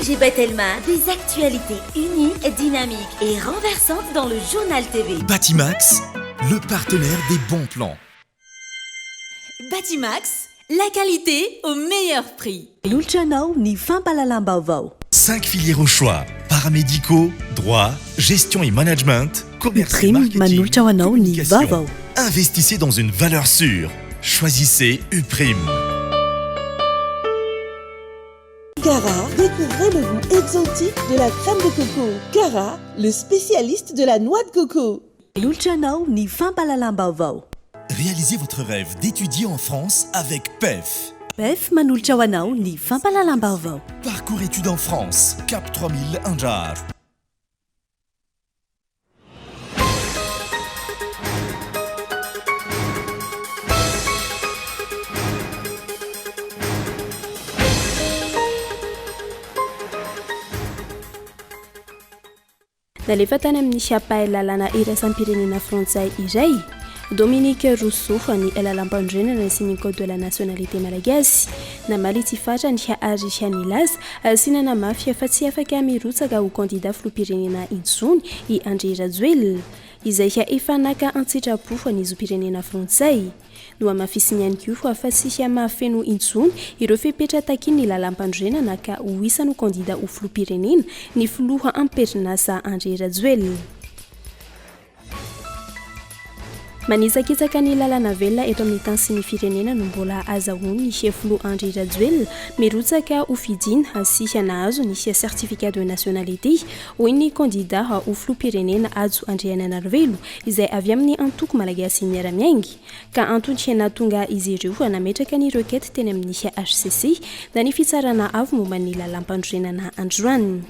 FG Batelma, des actualités uniques, dynamiques et renversantes dans le Journal TV. Batimax, le partenaire des bons plans. Batimax, la qualité au meilleur prix. Manolotra anao ny fampahalalam-baovao. Cinq filières au choix, paramédicaux, droit, gestion et management, commerce et Uprime marketing, manolotra ho anao ny communication. vaovao. Investissez dans une valeur sûre. Choisissez Uprime. Cara, découvrez le goût exotique de la crème de coco. Cara, le spécialiste de la noix de coco. Manolotra anao ny fampahalalam-baovao. Réalisez votre rêve d'étudier en France avec PEF. PEF manolotra ho anao ny fampahalalam-baovao. Parcours études en France, Cap 3000 Andraharo. Nalefa tany amin'ny mpahay lalàna iraisam-pirenena frantsay iray, Dominique Rousseau, ny lalàmpanorenana sy ny Code de la nationalité malagasy. Namaly ity farany ary nilaza sy nanamafy fa tsy afaka mirotsaka ho kandida filoham-pirenena intsony i Andry Rajoelina, izay efa naka an-tsitrapo ny zom-pirenena frantsay. Nohamafisiny ihany koa fa tsy mahafeno intsony ireo fepetra takian'ny lalàmpanorenana ka ho isan'ny ho kandida ho filoham-pirenena ny filoha am-perinasa Andry Rajoelina. Manitsakitsaka ny lalàna velona eto amin'ny tany sy ny firenena no mbola azahoan'ny filoha Andry Rajoelina mirotsaka ho fidiana sy nahazo ny certificat de nationalité, hoy ny kandida ho filoham-pirenena Hajo Andrianainarivelo izay avy amin'ny antoko Malagasy Miara-Miainga ka antony nahatonga izy ireo nametraka ny requête teny amin'ny hcc na ny fitsarana avo momba ny lalàmpanorenana androany.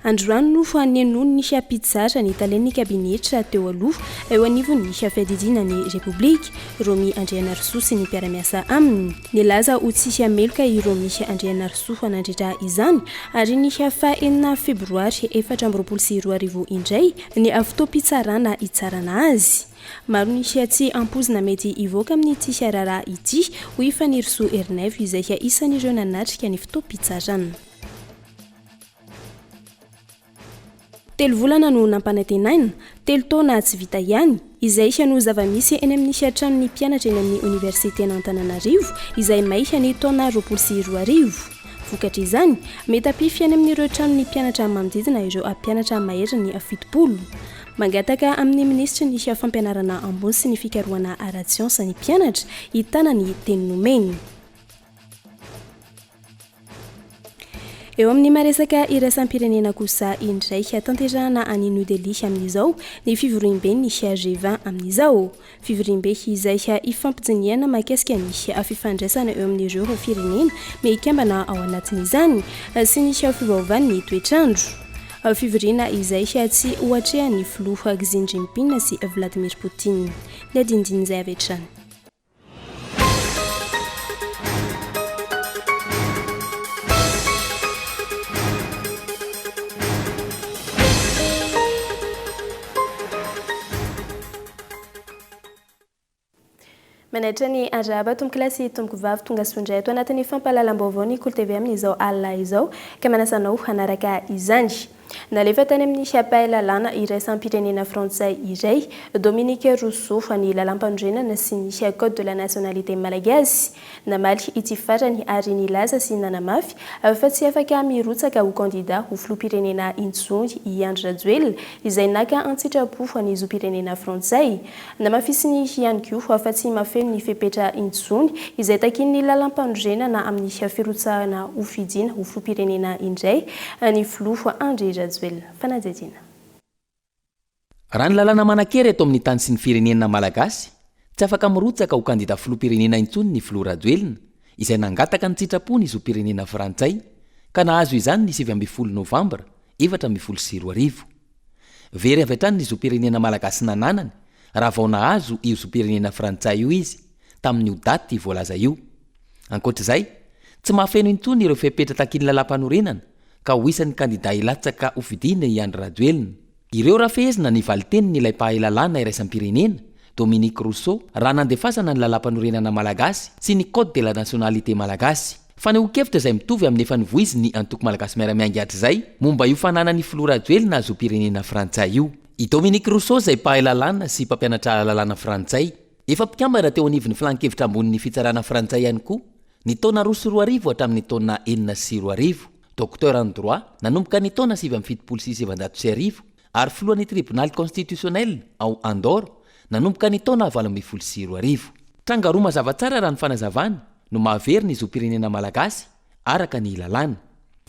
Androany no nenonin'ny mpitsara ny talen'ny kabinetra teo aloha eo anivon'ny fiadidiana ny Repoblika, Romy Andrianarisoa sy ny mpiara-miasa aminy. Nilaza ho tsy meloka i Romy Andrianarisoa nandritra izany ary ny faha enina febroary 2024 indray ny fotoam-pitsarana hitsarana azy. Maro ny tsy ampoizina mety hivoaka amin'ity raharaha ity, hoy i Fanirisoa Ernaivo izay isan'ireo nanatrika ny fotoam-pitsarana. Telo volana no nampanantenaina, telo taona tsy vita ihany. Izay no zava-misy eny amin'ny tranon'ny mpianatra eny amin'ny oniversiten'Antananarivo izay may ny taona 2020. Vokatr'izany, metapify any amin'ireo tranon'ny mpianatra manodidina ireo mpianatra maherin'ny 70. Mangataka amin'ny minisitry ny fampianarana ambony sy ny fikarohana ara-tsiansa ny mpianatra hitana ny teny nomeny. Eo amin'ny maresaka iraisam-pirenena kosa indray, tanterahana any New Delhi amin'izao ny fivoriamben'ny G20 amin'izao. Fivoriambe izay ifampidinihana mahakasika ny fifandraisana eo amin'ireo firenena mikambana ao anatin'izany sy ny fiovaovan'ny toetr'andro. Fivoriana izay tsy ho atrehan'ny filoha Xi Jinping sy Vladimir Poutine. Ny adinodin'izay avy hatrany. Manaitra ny arahaba tompokolahy sy tompokovavy tonga soa indray ato anatin'ny fampahalalam-baovao ny Kolo TV amin'izao alina izao ka manasa anao hanaraka izany. Nalefa tany amin'ny mpahay lalàna iraisam-pirenena frantsay iray, Dominique Rousseau, ny lalàmpanorenana sy ny Code de la nationalité malagasy. Namaly ity farany ary nilaza sy nanamafy fa tsy afaka mirotsaka ho kandida ho filoham-pirenena intsony i Andry Rajoelina izay naka an-tsitrapo ny zom-pirenena frantsay. Namafisiny ihany koa fa tsy mahafeno ny fepetra intsony izay takian'ny lalàmpanorenana amin'ny firotsahana hofidiana ho filoham-pirenena indray ny filoha Andry Rajoelina. Fanadihadiana. Raha ny lalàna manan-kery eto amin'ny tany sy ny firenena malagasy, tsy afaka mirotsaka ho kandida filoham-pirenena intsony ny filoha Rajoelina, izay nangataka ny tsitrapo ny zom-pirenena frantsay, ka nahazo izany ny 19 novambra 2014. Very avy hatrany ny zom-pirenena malagasy nananany raha vao nahazo io zom-pirenena frantsay io izy tamin'io daty voalaza io. Ankoatra izay, tsy mahafeno intsony ireo fepetra takian'ny lalàmpanorenana ka ho isan'ny kandida hilatsaka hofidiana i Andry Rajoelina. Ireo raha fehezina ny valin-tenin'ilay mpahay lalàna iraisam-pirenena, Dominique Rousseau, raha nandefasana ny lalàmpanorenana malagasy sy ny Code de la nationalité malagasy. Fanehoan-kevitra izay mitovy amin'ny efa novoizin'ny Antoko Malagasy Miara-Miainga hatrizay momba io fananan'ny Filoha Rajoelina zom-pirenena frantsay io. I Dominique Rousseau izay mpahay lalàna sy mpampianatra lalàna frantsay, efa mpikambana teo anivon'ny Filan-kevitra ambonin'ny fitsarana frantsay ihany koa ny taona 2002 hatramin'ny taona 2006, Docteur en droit nanomboka ny taona 1979 ary filohan'ny Tribonaly constitutionnel ao Andorre nanomboka ny taona 2018. Tranga roa mazava tsara raha ny fanazavany no mahavery ny zom-pirenena malagasy araka ny lalàna.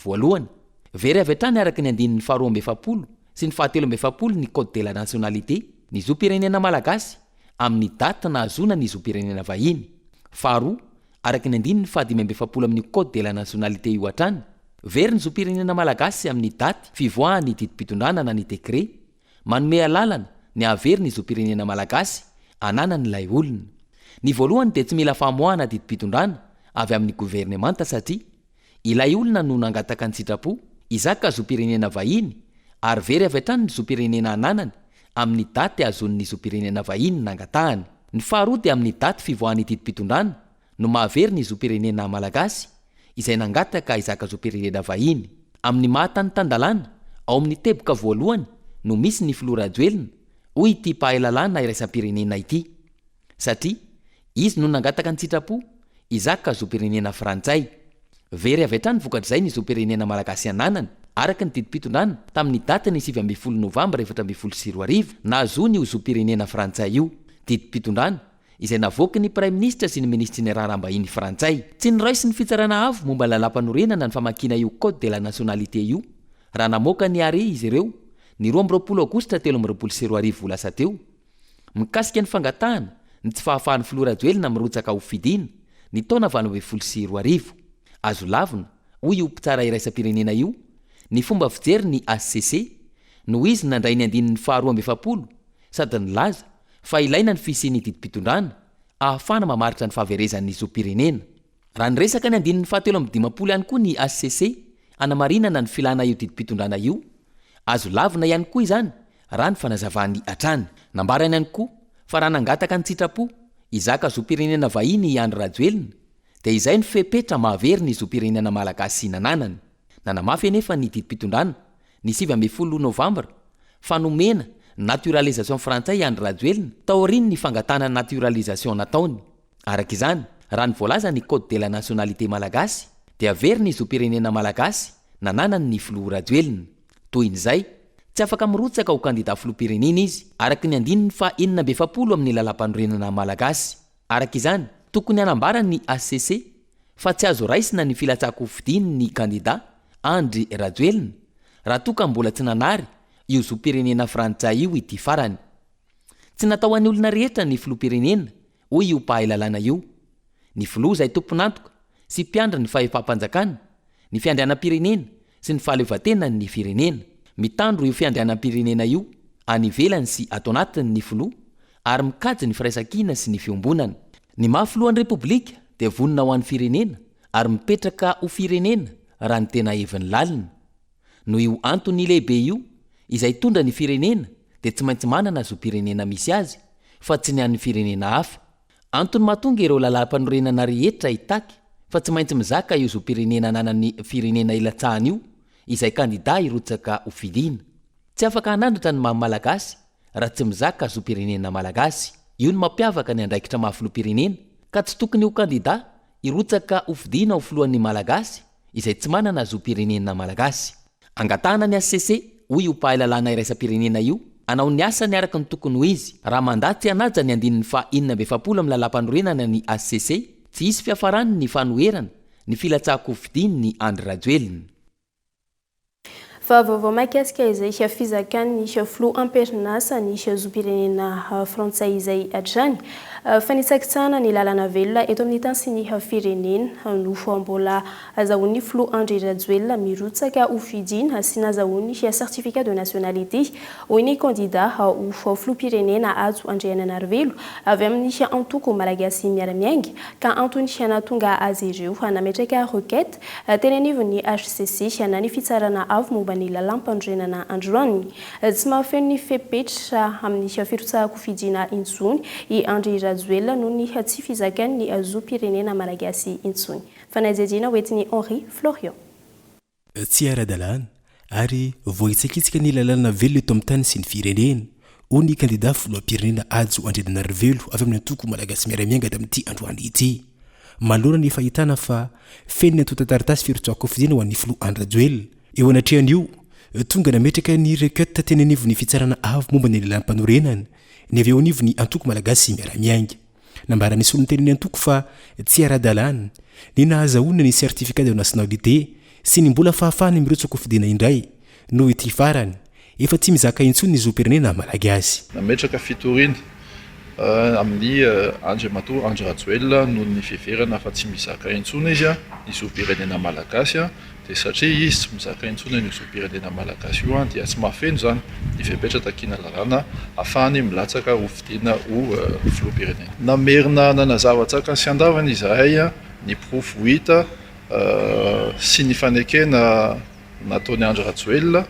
Voalohany, very avy hatrany araka ny andininy faha 42 sy ny faha 43 ny Code de la nationalité ny zom-pirenena malagasy amin'ny daty nahazoana ny zom-pirenena vahiny. Faharoa, araka ny andininy faha 45 amin'io Code de la nationalité io hatrany, very ny zom-pirenena malagasy amin'ny daty fivoahan'ny didim-pitondrana na ny décret manome alalana ny hahavery ny zom-pirenena malagasy ananan'ilay olona. Ny voalohany dia tsy mila famoahana didim-pitondrana avy amin'ny governemanta satria ilay olona no nangataka an-tsitrapo hizaka zom-pirenena vahiny ary very avy hatrany ny zom-pirenena ananany amin'ny daty ahazoany ny zom-pirenena vahiny nangatahany. Ny faharoa dia amin'ny daty fivoahan'ny didim-pitondrana no mahavery ny zom-pirenena malagasy izay nangataka hizaka zom-pirenena vahiny. Amin'ny maha tany tan-dalàna, ao amin'ny teboka voalohany no misy ny filoha Rajoelina, hoy ity mpahay lalàna iraisam-pirenena ity. Satria izy no nangataka an-tsitrapo hizaka zom-pirenena frantsay. Very avy hatrany vokatr'izay ny zom-pirenena malagasy ananany, araka ny didim-pitondrana tamin'ny datin'ny 19 novambra 2014 nahazoany io zom-pirenena frantsay io. Didim-pitondrana izay navoaky ny Praiminisitra sy ny Minisitry ny Raharaham-bahiny frantsay. Tsy noraisin'ny Fitsarana Avo momba ny Lalàmpanorenana ny famakiana io Code de la nationalité io raha namoaka ny arrêt izy ireo ny 22 aogositra 2023 lasa teo mikasika ny fangatahana ny tsy fahafahan'ny Filoha Rajoelina mirotsaka ho fidiana ny taona 2018. Azo lavina, hoy io mpitsara iraisam-pirenena io, ny fomba fijery ny hcc noho izy nandray ny andininy faha 42 sady nilaza fa ilaina ny fisian'ny didim-pitondrana ahafahana mamaritra ny fahaverezan'ny zom-pirenena. Raha niresaka ny andininy faha 53 ihany koa ny hcc hanamarinana ny filana io didim-pitondrana io, azo lavina ihany koa izany raha ny fanazavany hatrany. Nambarany ihany koa fa raha nangataka an-tsitrapo hizaka zom-pirenena vahiny i Andry Rajoelina dia izay no fepetra mahavery ny zom-pirenena malagasy nananany. Nanamafy anefa ny didim-pitondrana ny 19 novambra fa nomena naturalisation frantsay i Andry Rajoelina taorian'ny fangatahana naturalisation nataony. Araka izany, raha ny voalaza ny Code de la nationalité malagasy dia very ny zom-pirenena malagasy nananany ny filoha Rajoelina. Tohin'izay, tsy afaka mirotsaka ho kandida filoham-pirenena izy, araka ny andininy faha 46 amin'ny lalàmpanorenana malagasy. Araka izany, tokony hanambara ny hcc fa tsy azo raisina ny filatsahan-kofidiny ny kandida Andry Rajoelina raha toa ka mbola tsy nanary io zom-pirenena frantsay io ity farany. Tsy natao an'ny olona rehetra ny filoham-pirenena, hoy io mpahay lalàna io. Ny filoha izay tompon'antoka sy mpiandry ny fahefam-panjakana, ny fiandrianam-pirenena sy ny fahaleovantenan'ny firenena. Mitandro io fiandrianam-pirenena io any ivelany sy ato anatiny ny filoha ary mikajy ny firaisankina sy ny fiombonana. Ny maha filohan'ny Repoblika dia vonona ho an'ny firenena ary mipetraka ho firenena raha ny tena heviny lalina. Noho io antony lehibe io, izay hitondra ny firenena dia tsy maintsy manana zom-pirenena misy azy fa tsy ny an'ny firenena hafa. Antony mahatonga ireo lalàmpanorenana rehetra hitaky fa tsy maintsy mizaka io zom-pirenena ananan'ny firenena ilatsahana io izay kandida hirotsaka ho fidiana. Tsy afaka hanandratra ny maha Malagasy raha tsy mizaka zom-pirenena Malagasy. Io no mampiavaka ny andraikitra maha filoham-pirenena ka tsy tokony ho kandida hirotsaka ho fidiana ho filohan'ny Malagasy izay tsy manana zom-pirenena Malagasy. Angatahana ny hcc, hoy io mpahay lalàna iraisam-pirenena io, hanao ny asany araka ny tokony ho izy. Raha mandà tsy hanaja ny andininy faha 46 amin'ny lalàmpanorenana ny hcc, tsy hisy fiafarany ny fanoherana ny filatsahan-kofidin'i Andry Rajoelina. Fa vaovao mahakasika izay fizakan'ny filoha am-perinasa ny zom-pirenena frantsay izay hatrany. Fanitsakitsahana ny lalana velona eto amin'ny tany sy ny firenena no mbola azahoan'ny filoha Andry Rajoelina mirotsaka ho fidiana sy nazahoany certificat de nationalité, hoy ny kandida ho filoham-pirenena Hajo Andriananarivelo avy amin'ny antoko Malagasy Miara-Miainga ka antony nahatonga azy ireo nametraka requête teny anivon'ny hcc na ny Fitsarana Avo momba ny Lalàmpanorenana androany. Tsy mahafeno ny fepetra amin'ny firotsahan-kofidiana intsony i Andry Rajoelina. Rajoelina noho ny tsy fizakany ny zom-pirenena malagasy intsony. Fanadihadiana hoentin'i Henri Florian. Tsy ara-dalàna ary voahitsakitsaka ny lalàna velona eto amin'ny tany sy ny firenena, hoy ny kandidà filoham-pirenena Hajo Andriananarivelo avy amin'ny antoko Malagasy Miara-Miainga tamin'ity androany ity. Manoloana ny fahitana fa feno ny antontan-taratasy firotsahan-kofidina ho an'ny filoha Andry Rajoelina, eo anatrehan'io, tonga nametraka ny requête teny anivon'ny Fitsarana Avo momba ny Lalàmpanorenana ny avy eo anivon'ny antoko Malagasy Miara-Miainga. Nambaran'ny solontenan'ny antoko fa tsy ara-dalàna ny nahazahoana ny certificat de nationalité sy ny mbola fahafahany mirotsa-kofidina indray noho ity farany efa tsy mizaka intsony ny zom-pirenena malagasy. Nametraka fitoriana amin'i Andriamatoa Andry Rajoelina noho ny fiheverana fa tsy mizaka intsony izy ny zom-pirenena malagasy. Dia satria izy tsy mizaka intsony an'io zom-pirenena malagasy io dia tsy mahafeno izany ny fepetra takiana lalàna ahafahany milatsaka ho fidiana ho filoham-pirenena. Namerina nanazava an-tsakany sy an-davany izahay ny porofo hita sy ny fanekena nataon'i Andry Rajoelina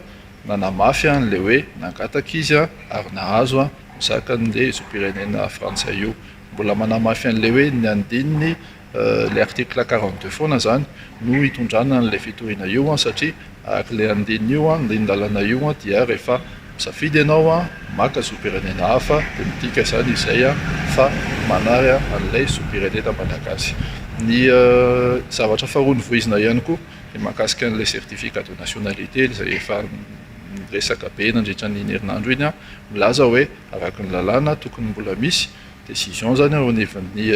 nanamafy an'ilay hoe nangataka izy ary nahazo mizaka an'ilay zom-pirenena frantsay io. Mbola manamafy an'ilay hoe ny andininy Ilay article 42 foana izany no hitondrana an'ilay fitoriana io satria araka ilay andininy io, andinin-dalàna io dia rehefa misafidy ianao maka zom-pirenena hafa dia midika izany izay fa manary an'ilay zom-pirenena malagasy. Ny zavatra faharoa novoizina ihany koa dia mahakasika an'ilay certificat de nationalité izay efa niresaka be nandritra an'iny herinandro iny, milaza hoe araka ny lalàna tokony mbola misy décision izany eo anivon'ny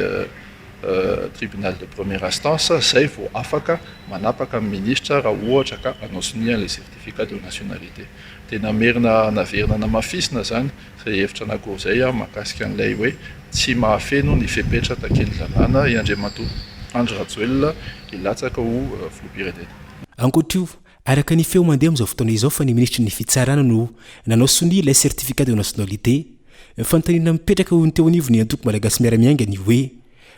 tribunal de première instance zay vao afaka manapaka ny ministra raha ohatra ka hanao sonia an'ilay certificat de nationalité. Dia namerina naverina namafisina izany izay hevitra anankiroa izay mahakasika an'ilay hoe tsy mahafeno ny fepetra takian'ny lalàna i Andriamatoa Andry Rajoelina hilatsaka ho filoham-pirenena. Ankoatr'io, araka ny feo mandeha amin'izao fotoana izao fa ny minisitry ny fitsarana no nanao sonia ilay certificat de nationalité. Fanontaniana mipetraka ho ny teo anivon'ny antoko Malagasy Miara-Miainga ny hoe,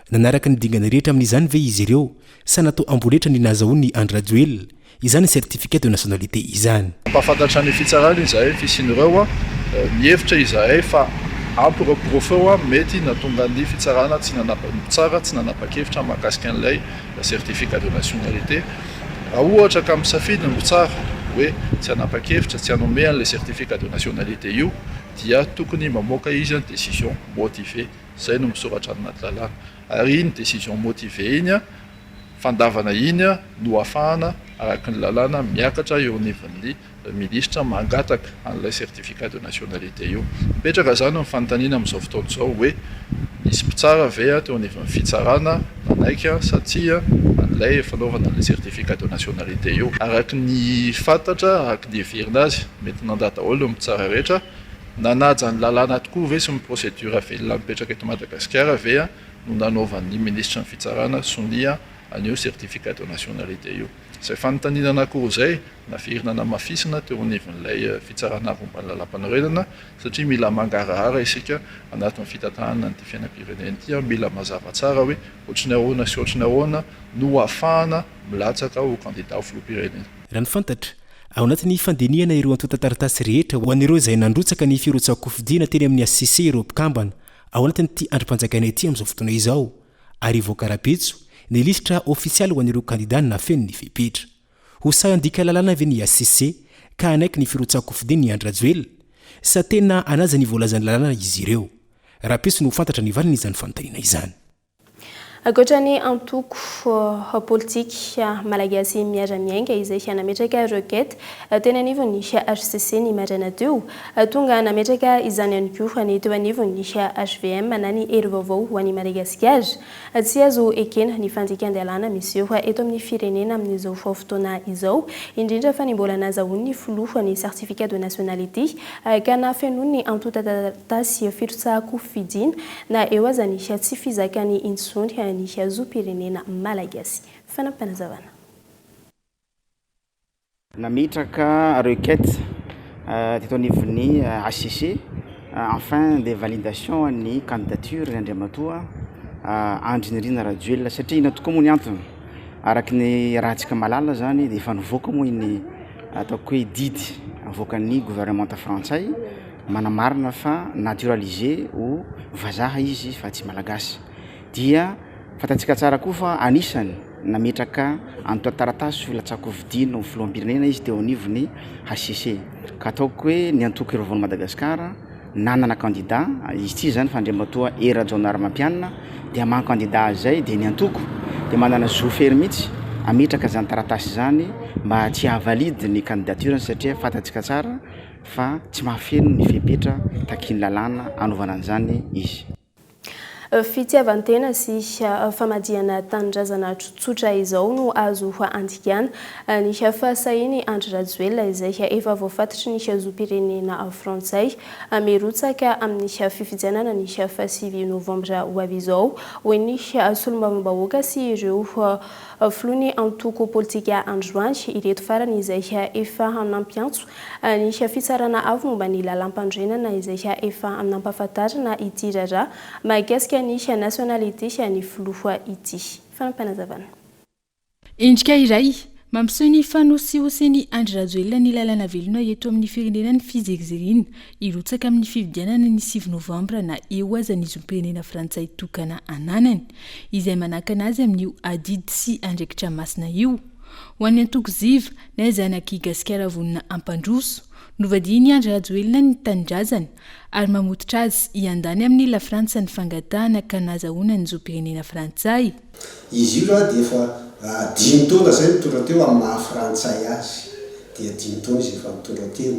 nanaraka ny dingana rehetra amin'izany ve izy ireo sa natao amboletra ny nahazahoan'i Andry Rajoelina izany certificat de nationalité izany? Nampahafantatra ny fitsarana izahay ny fisian'ireo, mihevitra izahay fa ampy ireo porofo ireo mety nahatonga ny fitsarana tsy nanapa, ny mpitsara tsy nanapa-kevitra mahakasika an'ilay certificat de nationalité. Raha ohatra ka misafidy ny mpitsara hoe tsy hanapa-kevitra, tsy hanome an'ilay certificat de nationalité io dia tokony mamoaka izy ny décision motivée, izay no misoratra any anaty lalàna. Ary iny décision motivée iny, fandavana iny no ahafahana araka ny lalàna miakatra eo anivon'ny minisitra mangataka an'ilay certificat de nationalité io. Mipetraka izany ny fanontaniana amin'izao fotoana izao hoe nisy mpitsara ve teo anivon'ny fitsarana nanaiky sa tsia an'ilay fanaovana an'ilay certificat de nationalité io. Araka ny fantatra, araka ny heverina azy, mety nandà daholo ny mpitsara rehetra, nanaja ny lalàna tokoa ve sy ny procédure velona mipetraka eto Madagasikara ve no nanaovan'ny minisitry ny fitsarana sonia an'io certificat de nationalité io. Izay fanontaniana anankiroa izay naverina namafisina teo anivon'ilay fitsarana avo momba ny lalàmpanorenana satria mila mangarahara isika anatin'ny fitantanana an'ity fiainam-pirenena ity, mila mazava tsara hoe ohatry ny ahoana sy ohatry ny ahoana no ahafahana milatsaka ho kandida ho filoham-pirenena. Raha ny fantatra, ao anatin'ny fandinihana ireo antontan-taratasy rehetra ho an'ireo izay nandrotsaka ny firotsahan-kofidina teny amin'ny hcc ireo mpikambana ao anatin'ity andrim-panjakana ity amin'izao fotoana izao ary hivoaka rahampitso ny lisitra ofisialy ho an'ireo kandida nafeno ny fepetra. Ho sahy handika lalàna ve ny hcc ka hanaiky ny firotsahan-kofidin'i Andry Rajoelina? Sa tena hanaja ny voalazan'ny lalàna izy ireo? Rahampitso no ho fantatra ny valin'izany fanontaniana izany. Ankoatra ny antoko politika Malagasy Miara-Miainga izay nametraka requête teny anivon'ny hcc ny maraina teo, tonga nametraka izany ihany koa ny teo anivon'ny hvm na ny Hery Vaovao ho an'i Madagasikara. Tsy azo ekena ny fandikan-dalàna miseho eto amin'ny firenena amin'izao fotoana izao, indrindra fa ny mbola nazahoan'ny filoha ny certificat de nationalité ka nahafenoany ny antontan-taratasy firotsahan-kofidina Na eo aza ny tsy fizakany intsony ny zom-pirenena malagasy. Fanampinazavana. Nametraka requête teto anivon'ny hcc en fin de validation ny candidature ny Andriamatoa Andry Nirina Rajoelina satria inona tokoa moa ny antony? Araka ny iarahantsika mahalala zany dia efa nivoaka moa iny ataoko hoe didy avoakan'ny gouvernemanta frantsay. manamarina fa naturalisé ho vazaha izy fa tsy Malagasy. Dia fantatsika tsara koa fa anisany nametraka antontan-taratasy filatsahan-kofidina ho filoham-pirenena izy teo anivon'ny hcc. Ka ataoko hoe ny antoko Hery Vaovaon'i Madagasikara nanana kandida, izy ity izany fa Andriamatoa Hery Rajaonarimampianina dia maha kandida azy izay dia ny antoko dia manana zo fery mihitsy hametraka izany taratasy izany mba tsy haha-valide ny candidature-ny satria fantatsika tsara fa tsy mahafeno ny fepetra takian'ny lalàna hanaovana an'izany izy. Fitiavan-tena sy famadihana tanindrazana tsotsotra izao no azo andikana ny fahasahian'i Andry Rajoelina izay efa voafatotry ny zom-pirenena frantsay mirotsaka amin'ny fifidianana ny fahasivy novambra ho avy izao, hoy ny solombavambahoaka sy ireo filoha ny antoko politika androany, ireto farany izay efa nampiantso Ny Fitsarana Avo momba ny Lalàmpanorenana izay efa nampahafantarina ity raharaha mahakasika ny nationalité ny filoha ity. Fanampinazavana. Endrika iray mampiseho ny fanosihosian'i Andry Rajoelina ny lalàna velona eto amin'ny firenena ny fiziriziriana hirotsaka amin'ny fifidianana ny sivy novambra na eo aza ny zom-pirenena frantsay tokana ananany izay manakana azy amin'io adidy sy andraikitra masina io. Ho an'ny antoko Ziva, na zanak'i Gasikara vonona hampandroso, novadian'i Andry Rajoelina ny tanindrazany ary mamototra azy hiandany amin'ny Lafrantsa ny fangatahana ka nahazahoana ny zom-pirenena frantsay. Izy io raha dia efa dimy taona izay nitondra teo amin'ny maha frantsay azy dia dimy taona izy efa nitondra teo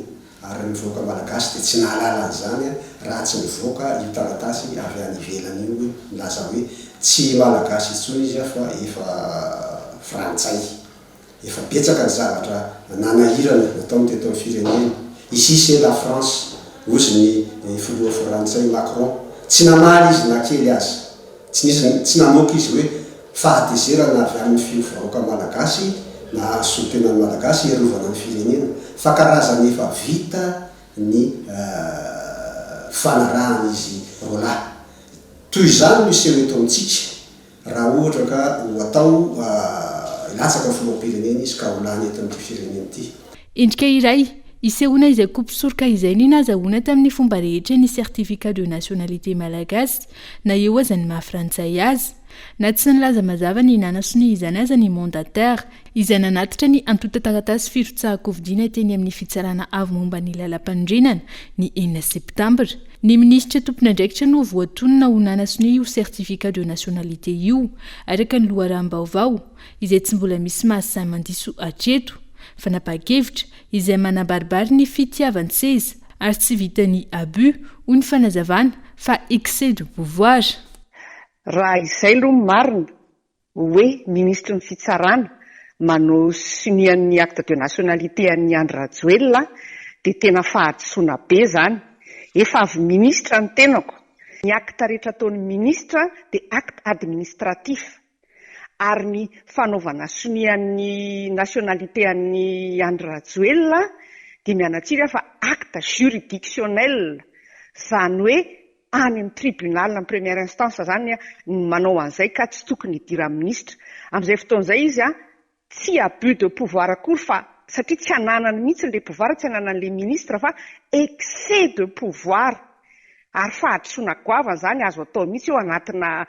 ary ny vahoaka malagasy dia tsy nahalala an'izany raha tsy nivoaka io taratasy avy any ivelany io hoe milaza hoe tsy malagasy intsony izy fa efa frantsay. Efa betsaka ny zavatra nanahirana nataony teto amin'ny firenena. Ici c'est la France, hozy ny filoha frantsay Macron. Tsy namaly izy na kely aza. Tsy nisy, tsy namoaka izy hoe fahatezerana avy amin'ny fiho vahoaka malagasy na solontenan'ny malagasy hiarovana ny firenena fa karazany efa vita ny fanarahan'izy roalahy. Toy izany no hiseho eto amintsika raha ohatra ka ho atao hilatsaka ho filoham-pirenena izy ka ho lany eto amin'ity firenena ity. Endrika iray isehoana izay kopisoroka izay ny nazahoana tamin'ny fomba rehetra ny certificat de nationalité malagasy na eo aza ny maha frantsay azy. Na tsy nilaza mazava ny nanasonia izany aza ny mandataire izay nanatitra ny antontan-taratasy firotsahan-kofidiana teny amin'ny Fitsarana Avo momba ny Lalampanorenana ny enina septambra. Ny minisitra tompon'andraikitra no voatonona ho nanasonia io certificat de nationalité io, araka ny loharanom-baovao, izay tsy mbola misy mahasahy mandiso hatreto. Fanapahan-kevitra izay manabaribary ny fitiavan-tseza ary tsy vitan'ny abus, hoy ny fanazavana, fa excès de pouvoir. Raha izay aloha ny marina, hoe minisitry ny fitsarana manao sonia ny acte de nationalité an'i Andry Rajoelina dia tena fahadisoana be izany. Efa avy minisitra ny tenako. Ny acte rehetra ataon'ny minisitra dia acte administratif ary ny fanaovana sonia ny nationalité an'i Andry Rajoelina dia mianatsiny aho fa acte juridictionnel izany hoe any amin'ny tribunal en première instance zany ny manao an'izay ka tsy tokony hidiran'ny minisitra. Amin'izay fotoana izay izy tsy abus de pouvoir akory fa satria tsy ananany mihitsy ilay pouvoir, tsy ananan'ilay ministre fa excès de pouvoir ary fahadisoana goavana izany azo atao mihitsy eo anatina,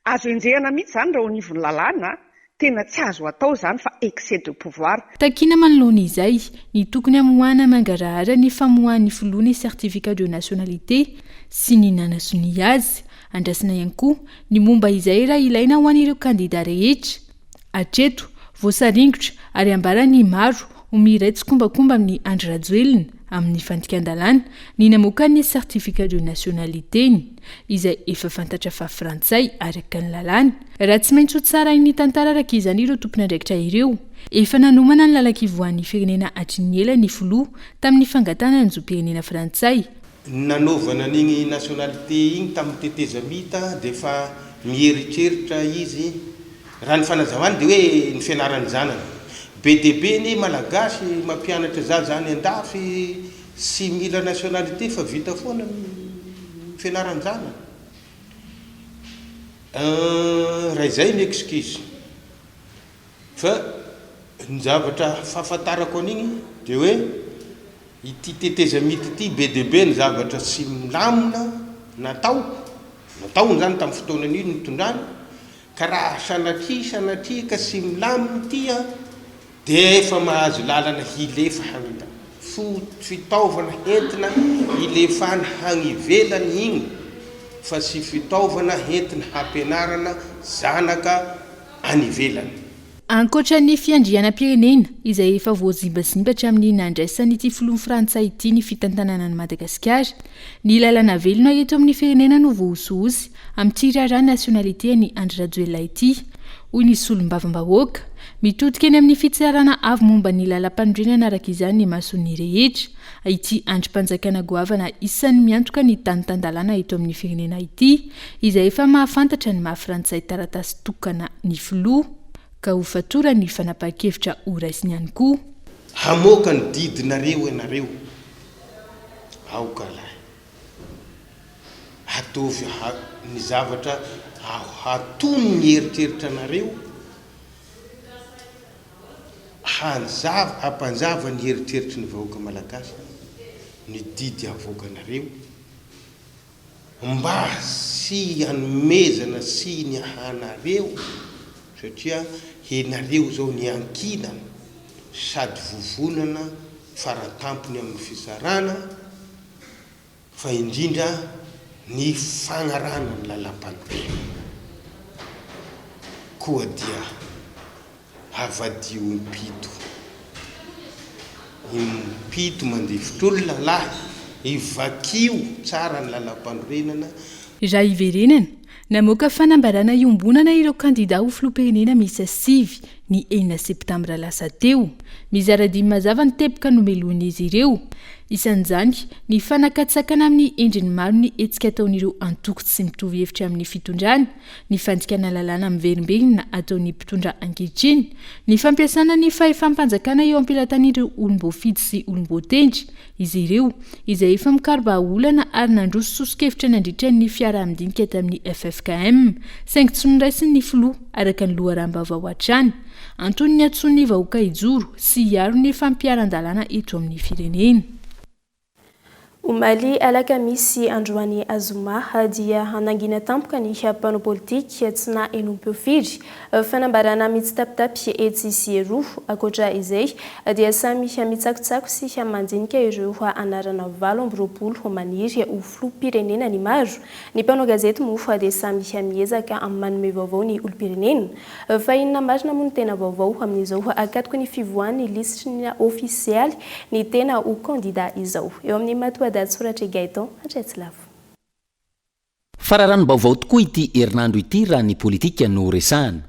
azo enjehina mihitsy izany raha eo anivon'ny lalàna. Tena tsy azo atao izany fa excès de pouvoir. Takiana manoloana izay, ny tokony hamoahana mangarahara ny famoahan'ny filoha ny certificat de nationalité sy ny nanasonia azy. Andrasana ihany koa ny momba izay raha ilaina ho an'ireo kandida rehetra. Hatreto, voasaringotra ary ambaran'ny maro ho miray tsikombakomba amin'i Andry Rajoelina amin'ny fandikan-dalàna ny namoaka ny certificat de nationalité-ny, izay efa fantatra fa frantsay araka ny lalàna. Raha tsy maintsy ho tsarain'ny tantara araka izany ireo tompon'andraikitra ireo, efa nanomana ny lalan-kivoahan'ny firenena hatry ny ela ny filoha tamin'ny fangatahana ny zom-pirenena frantsay. Ny nanaovana an'igny nationalité igny tamin'ny tetezamita dia efa mieritreritra izy, raha ny fanazavany dia hoe ny fianaran'ny zanany. Be dia be anie malagasy mampianatra zaza any andafy tsy mila nationalité fa vita foana ny fianaran-janany. Raha izay ny excuse. Fa ny zavatra fahafantarako an'igny dia hoe. Ity tetezamita ity be dia be ny zavatra tsy milamina natao, nataony izany tamin'ny fotoanan'io nitondrany, ka raha sanatria sanatria ka tsy milamina ity an, dia efa mahazo lalana hilefa hany fitaovana entina hilefana hany ivelany igny fa tsy fitaovana entina hampianarana zanaka any ivelany. Ankoatra ny fiandrianam-pirenena izay efa voazimbazimba hatramin'ny nandraisan'ity filoha frantsay ity ny fitantanana an'i Madagasikara, ny lalana velona eto amin'ny firenena no voahosihosy amin'ity raharaha nationalité an'i Andry Rajoelina ity, hoy ny solombavambahoaka. Mitodika eny amin'ny fitsarana avo momba ny lalampanorenana araka izany ny mason'ny rehetra. Ity andrim-panjakana goavana isan'ny miantoka ny tany tan-dalàna eto amin'ny firenena ity, izay efa mahafantatra ny maha frantsay taratasy tokana ny filoha, ka ho fatoran'ny fanapahan-kevitra ho raisiny ihany koa. Hamoaka ny didinareo ianareo, aoka lahy. Ataovy ny zavatra hatony ny eritreritranareo, hanjava, hampanjava ny eritreritry ny vahoaka malagasy ny didy avoakanareo. Mba tsy hanomezana tsiny anareo satria enareo zao niankinana sady vovonana faratampony amin'ny fitsarana fa indrindra ny fagnarahana ny lalampanorenana koa dia Avadio impito. Impito mandefitr'olona lahy. Ivakio tsara ny lalampanorenana. Raha hiverenana, namoaka fanambarana iombonana ireo kandidà ho filoham-pirenena miisa sivy ny enina septambra lasa teo. Mizara dimy mazava ny teboka nomelohin'izy ireo. Isan'izany ny fanakatsakana amin'ny endriny maro ny hetsika ataon'ireo antoko tsy mitovy hevitra amin'ny fitondrana, ny fandikana lalàna miverimberina ataon'ny mpitondra ankehitriny, ny fampiasana ny fahefam-panjakana eo am-pelatan'ireo olom-boafidy sy olom-boatendry, izy ireo, izay efa mikaro-bahaolana ary nandroso soso-kevitra nandritra ny fiaraha-midinika tamin'ny ffkm, saingy tsy noraisin'ny filoha, araka ny loharanom-baovao hatrany. Antony niantsoan'ny vahoaka hijoro sy hiaro ny fampiharan-dalàna eto amin'ny firenena. Omaly alakamisy androany zoma dia nangina tampoka ny mpanao politika tsy nahenoam-peo firy. Fanambarana mitsitapitapy etsy sy eroa. Ankoatra izay dia samy mitsakotsako sy mandinika ireo anarana 28 maniry ho filoham-pirenena ny maro. Ny mpanao gazety moa dia samy miezaka manome vaovao ny olom-pirenena. Fa inona marina moa no tena vaovao amin'izao ankatoky ny fivoahan'ny lisitry ny ofisialy ny tena ho kandida izao? Eo amin'ny matoadahatsoratr'i Gaëtan Andriatsilavo. Fararanom-baovao tokoa ity herinandro ity raha ny politika no resahana.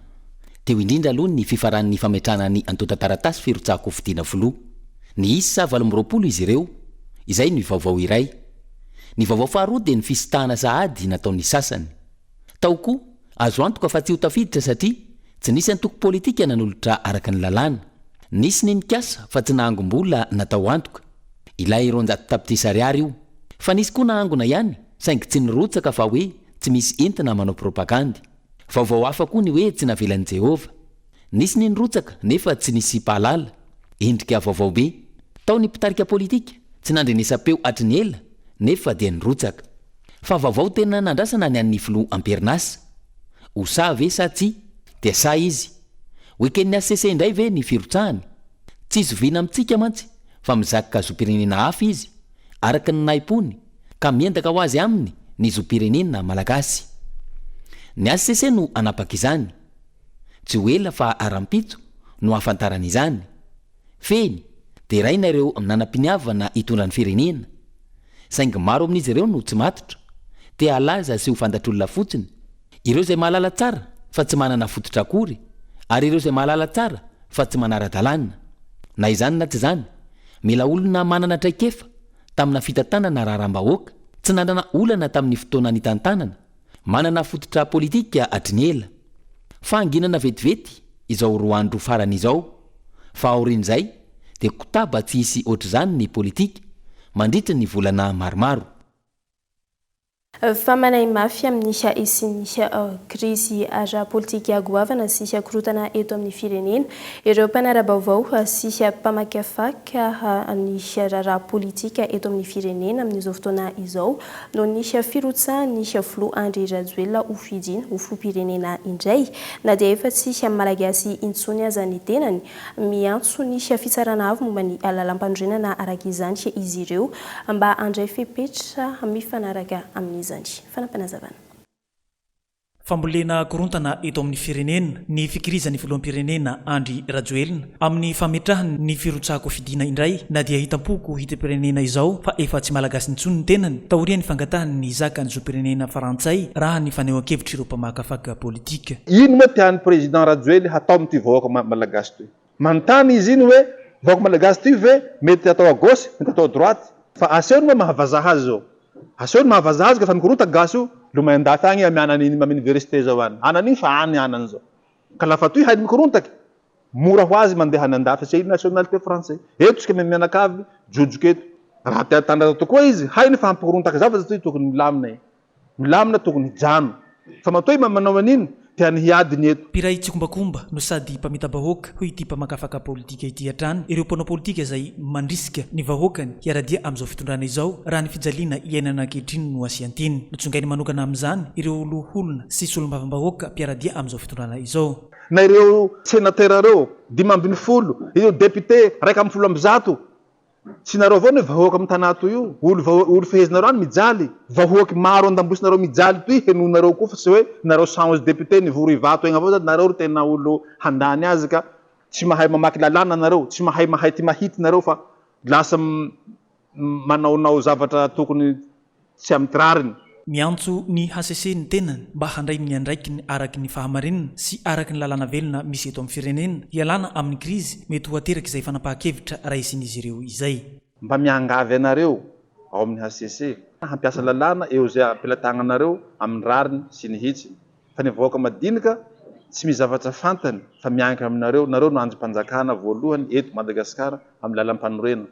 Teo indrindra aloha ny fifaran'ny fametrahana ny antontan-taratasy firotsahan-kofidina filoha. Niisa 28 izy ireo, izay ny vaovao iray. Ny vaovao faharoa dia ny fisintahana sahady nataon'ny sasany. Tao koa, azo antoka fa tsy ho tafiditra satria tsy nisy antoko politika nanolotra araka ny lalàna. Nisy ny nikasa fa tsy nahangom-bola natao antoka. Ilay 200 tapitrisa ariary io. Fa nisy koa nahangona ihany saingy tsy nirotsaka fa hoe tsy misy entina manao propagandy. Vaovao hafa koa ny hoe tsy navelan'i Jehovah. Nisy ny nirotsaka nefa tsy nisy mpahalala. Endrika vaovao be. Tao ny mpitarika politika tsy nandrenesam-peo hatry ny ela nefa dia nirotsaka. Fa vaovao tena nandrasana ny an'ny filoha am-perinasa. Ho sahy ve sa tsia? Dia sahy izy. Ho eken'ny HCC indray ve ny firotsahany? Tsy zoviana amintsika mantsy fa mizaka zom-pirenena hafa izy, araka ny nahim-pony, ka miendaka ho azy aminy ny zom-pirenena malagasy. Ny HCC no hanapaka izany. Tsy ho ela fa rahampitso no hahafantarana izany. Fehiny, deraina ireo nanam-piniavana hitondra ny firenena. Saingy maro amin'izy ireo no tsy matotra, te halaza sy ho fantatr'olona fotsiny, ireo izay mahalala tsara fa tsy manana fototra akory, ary ireo izay mahalala tsara fa tsy manara-dalàna. Na izany na tsy izany, mila olona manana traikefa tamina fitantanana raharaham-bahoaka, tsy nanana olana tamin'ny fotoana nitantanana, Manana fototra politika hatry ny ela. Fahanginana vetivety izao roa andro farany izao, fa aorian'izay dia kotaba tsy hisy ohatr'izany ny politika mandritry ny volana maromaro. Fa manahy mafy amin'ny hisian'ny krizy ara-politika goavana sy korontana eto amin'ny firenena ireo mpanara-baovao sy mpamakafaka ny raharaha politika eto amin'ny firenena amin'izao fotoana izao noho ny firotsahan'ny filoha Andry Rajoelina ho fidiana ho filoham-pirenena indray na dia efa tsy Malagasy intsony aza ny tenany. Miantso ny Fitsarana Avo momba ny Lalàmpanorenana araka izany izy ireo mba handray fepetra mifanaraka amin'izany. Fanampinazavana. Fambolena korontana eto amin'ny firenena ny fikirizan'ny filoham-pirenena Andry Rajoelina amin'ny fametrahany ny firotsahan-kofidina indray na dia hitam-poko hitam-pirenena izao fa efa tsy Malagasy intsony ny tenany taorian'ny fangatahany ny hizaka ny zom-pirenena frantsay raha ny fanehoan-kevitr'ireo mpamakafaka politika. Ino moa tian'i Président Rajoely hatao amin'ity vahoaka Malagasy toy? Manontany izy iny hoe vahoaka Malagasy ty ve mety atao à gauche, mety atao à droite? Fa asehony moa maha vazaha azy zao. Asehony maha vazaha azy ka efa mikorota gasy io, lomay andafy agny amy anany iny amy université zao any. Anany iny fa any anany zao. Ka lafa toy hainy mikorontaky, mora ho azy mandeha any andafy satria iny nationalité français. Eto tsika mianakavy jojoka eto. Raha te hatandraza tokoa izy, hainy fa hampikorontaky zavatra toy tokony milamina e. Milamina tokony hijano. Fa matoa i manao an'iny dia ny hiady ny eto. Mpiray tsikombakomba no sady mpamita-bahoaka, hoy ity mpamakafaka politika ity hatrany, ireo mpanao politika izay mandrisika ny vahoakany hiara-dia amin'izao fitondrana izao raha ny fijaliana iainana ankehitriny no asian-teny. Notsongainy manokana amin'izany ireo loholona sy solombavambahoaka mpiara-dia amin'izao fitondrana izao. Na ireo senatera ireo 15, ireo député 111, Tsy nareo avao ny vahoaka am tanà toy io, olo vao olo fehezinareo any mijaly, vahoaky maro andambosinareo mijaly toy henoinareo koa fa tsy hoe nareo 111 député nivory Ivato egny avao zany nareo ro tena olo handany azy ka tsy mahay mamaky lalàna nareo, tsy mahay mahay ty mahity nareo fa lasa manaonao zavatra tokony tsy amin'ny rariny. Miantso ny hcc ny tenany mba handray ny andraikiny araky ny fahamarinana sy araky ny lalàna velona misy eto amin'ny firenena hialana amin'ny krizy mety ho aterak'izay fanapahan-kevitra raisin'izy ireo izay. Mba miangavy anareo ao amin'ny hcc hampiasa lalàna eo izay ampelatagnanareo amin'ny rariny sy ny hitsiny fa ny vahoaka madinika tsy misy zavatra fantany fa miankina aminareo, nareo no andrim-panjakana voalohany eto Madagasikara amin'ny lalam-panorenana.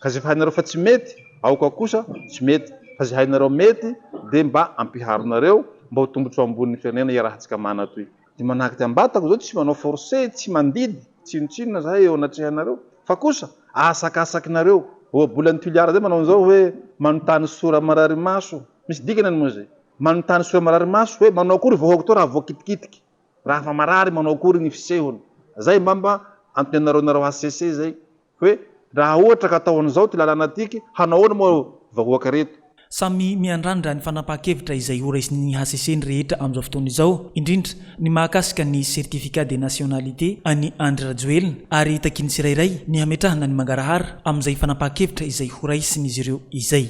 Ka izay hainareo fa tsy mety, aoka kosa tsy mety, fa izay hainareo mety dia mba ampiharonareo mba ho tombotsoa ambonin'ny firenena iarahantsika mana toy. Dia manahaka ty ambatako zao tsy manao force, tsy mandidy tsinontsinona zahay eo anatrehanareo, fa kosa asakasakinareo. Ohabolan'i Toliara zay manao an'izao hoe manontany sora marary maso, misy dikany any moa zay, manontany sora marary maso hoe manao akory vahoaka toa raha voakitikitiky, raha fa marary manao akory ny fisehony. Zay mba mba antony anareo nareo HCC zay. Hoe raha ohatra ka atao an'izao ty lalàna tiky, hanao ahoana moa vahoaka reto? Samy miandrandra ny fanapahan-kevitra izay horaisin'ny hcc ny rehetra amin'izao fotoana izao, indrindra ny mahakasika ny certificat de nationalité an'i Andry Rajoelina ary takian'ny tsirairay ny hametrahana ny mangarahara amin'izay fanapahan-kevitra izay horaisin'izy ireo izay.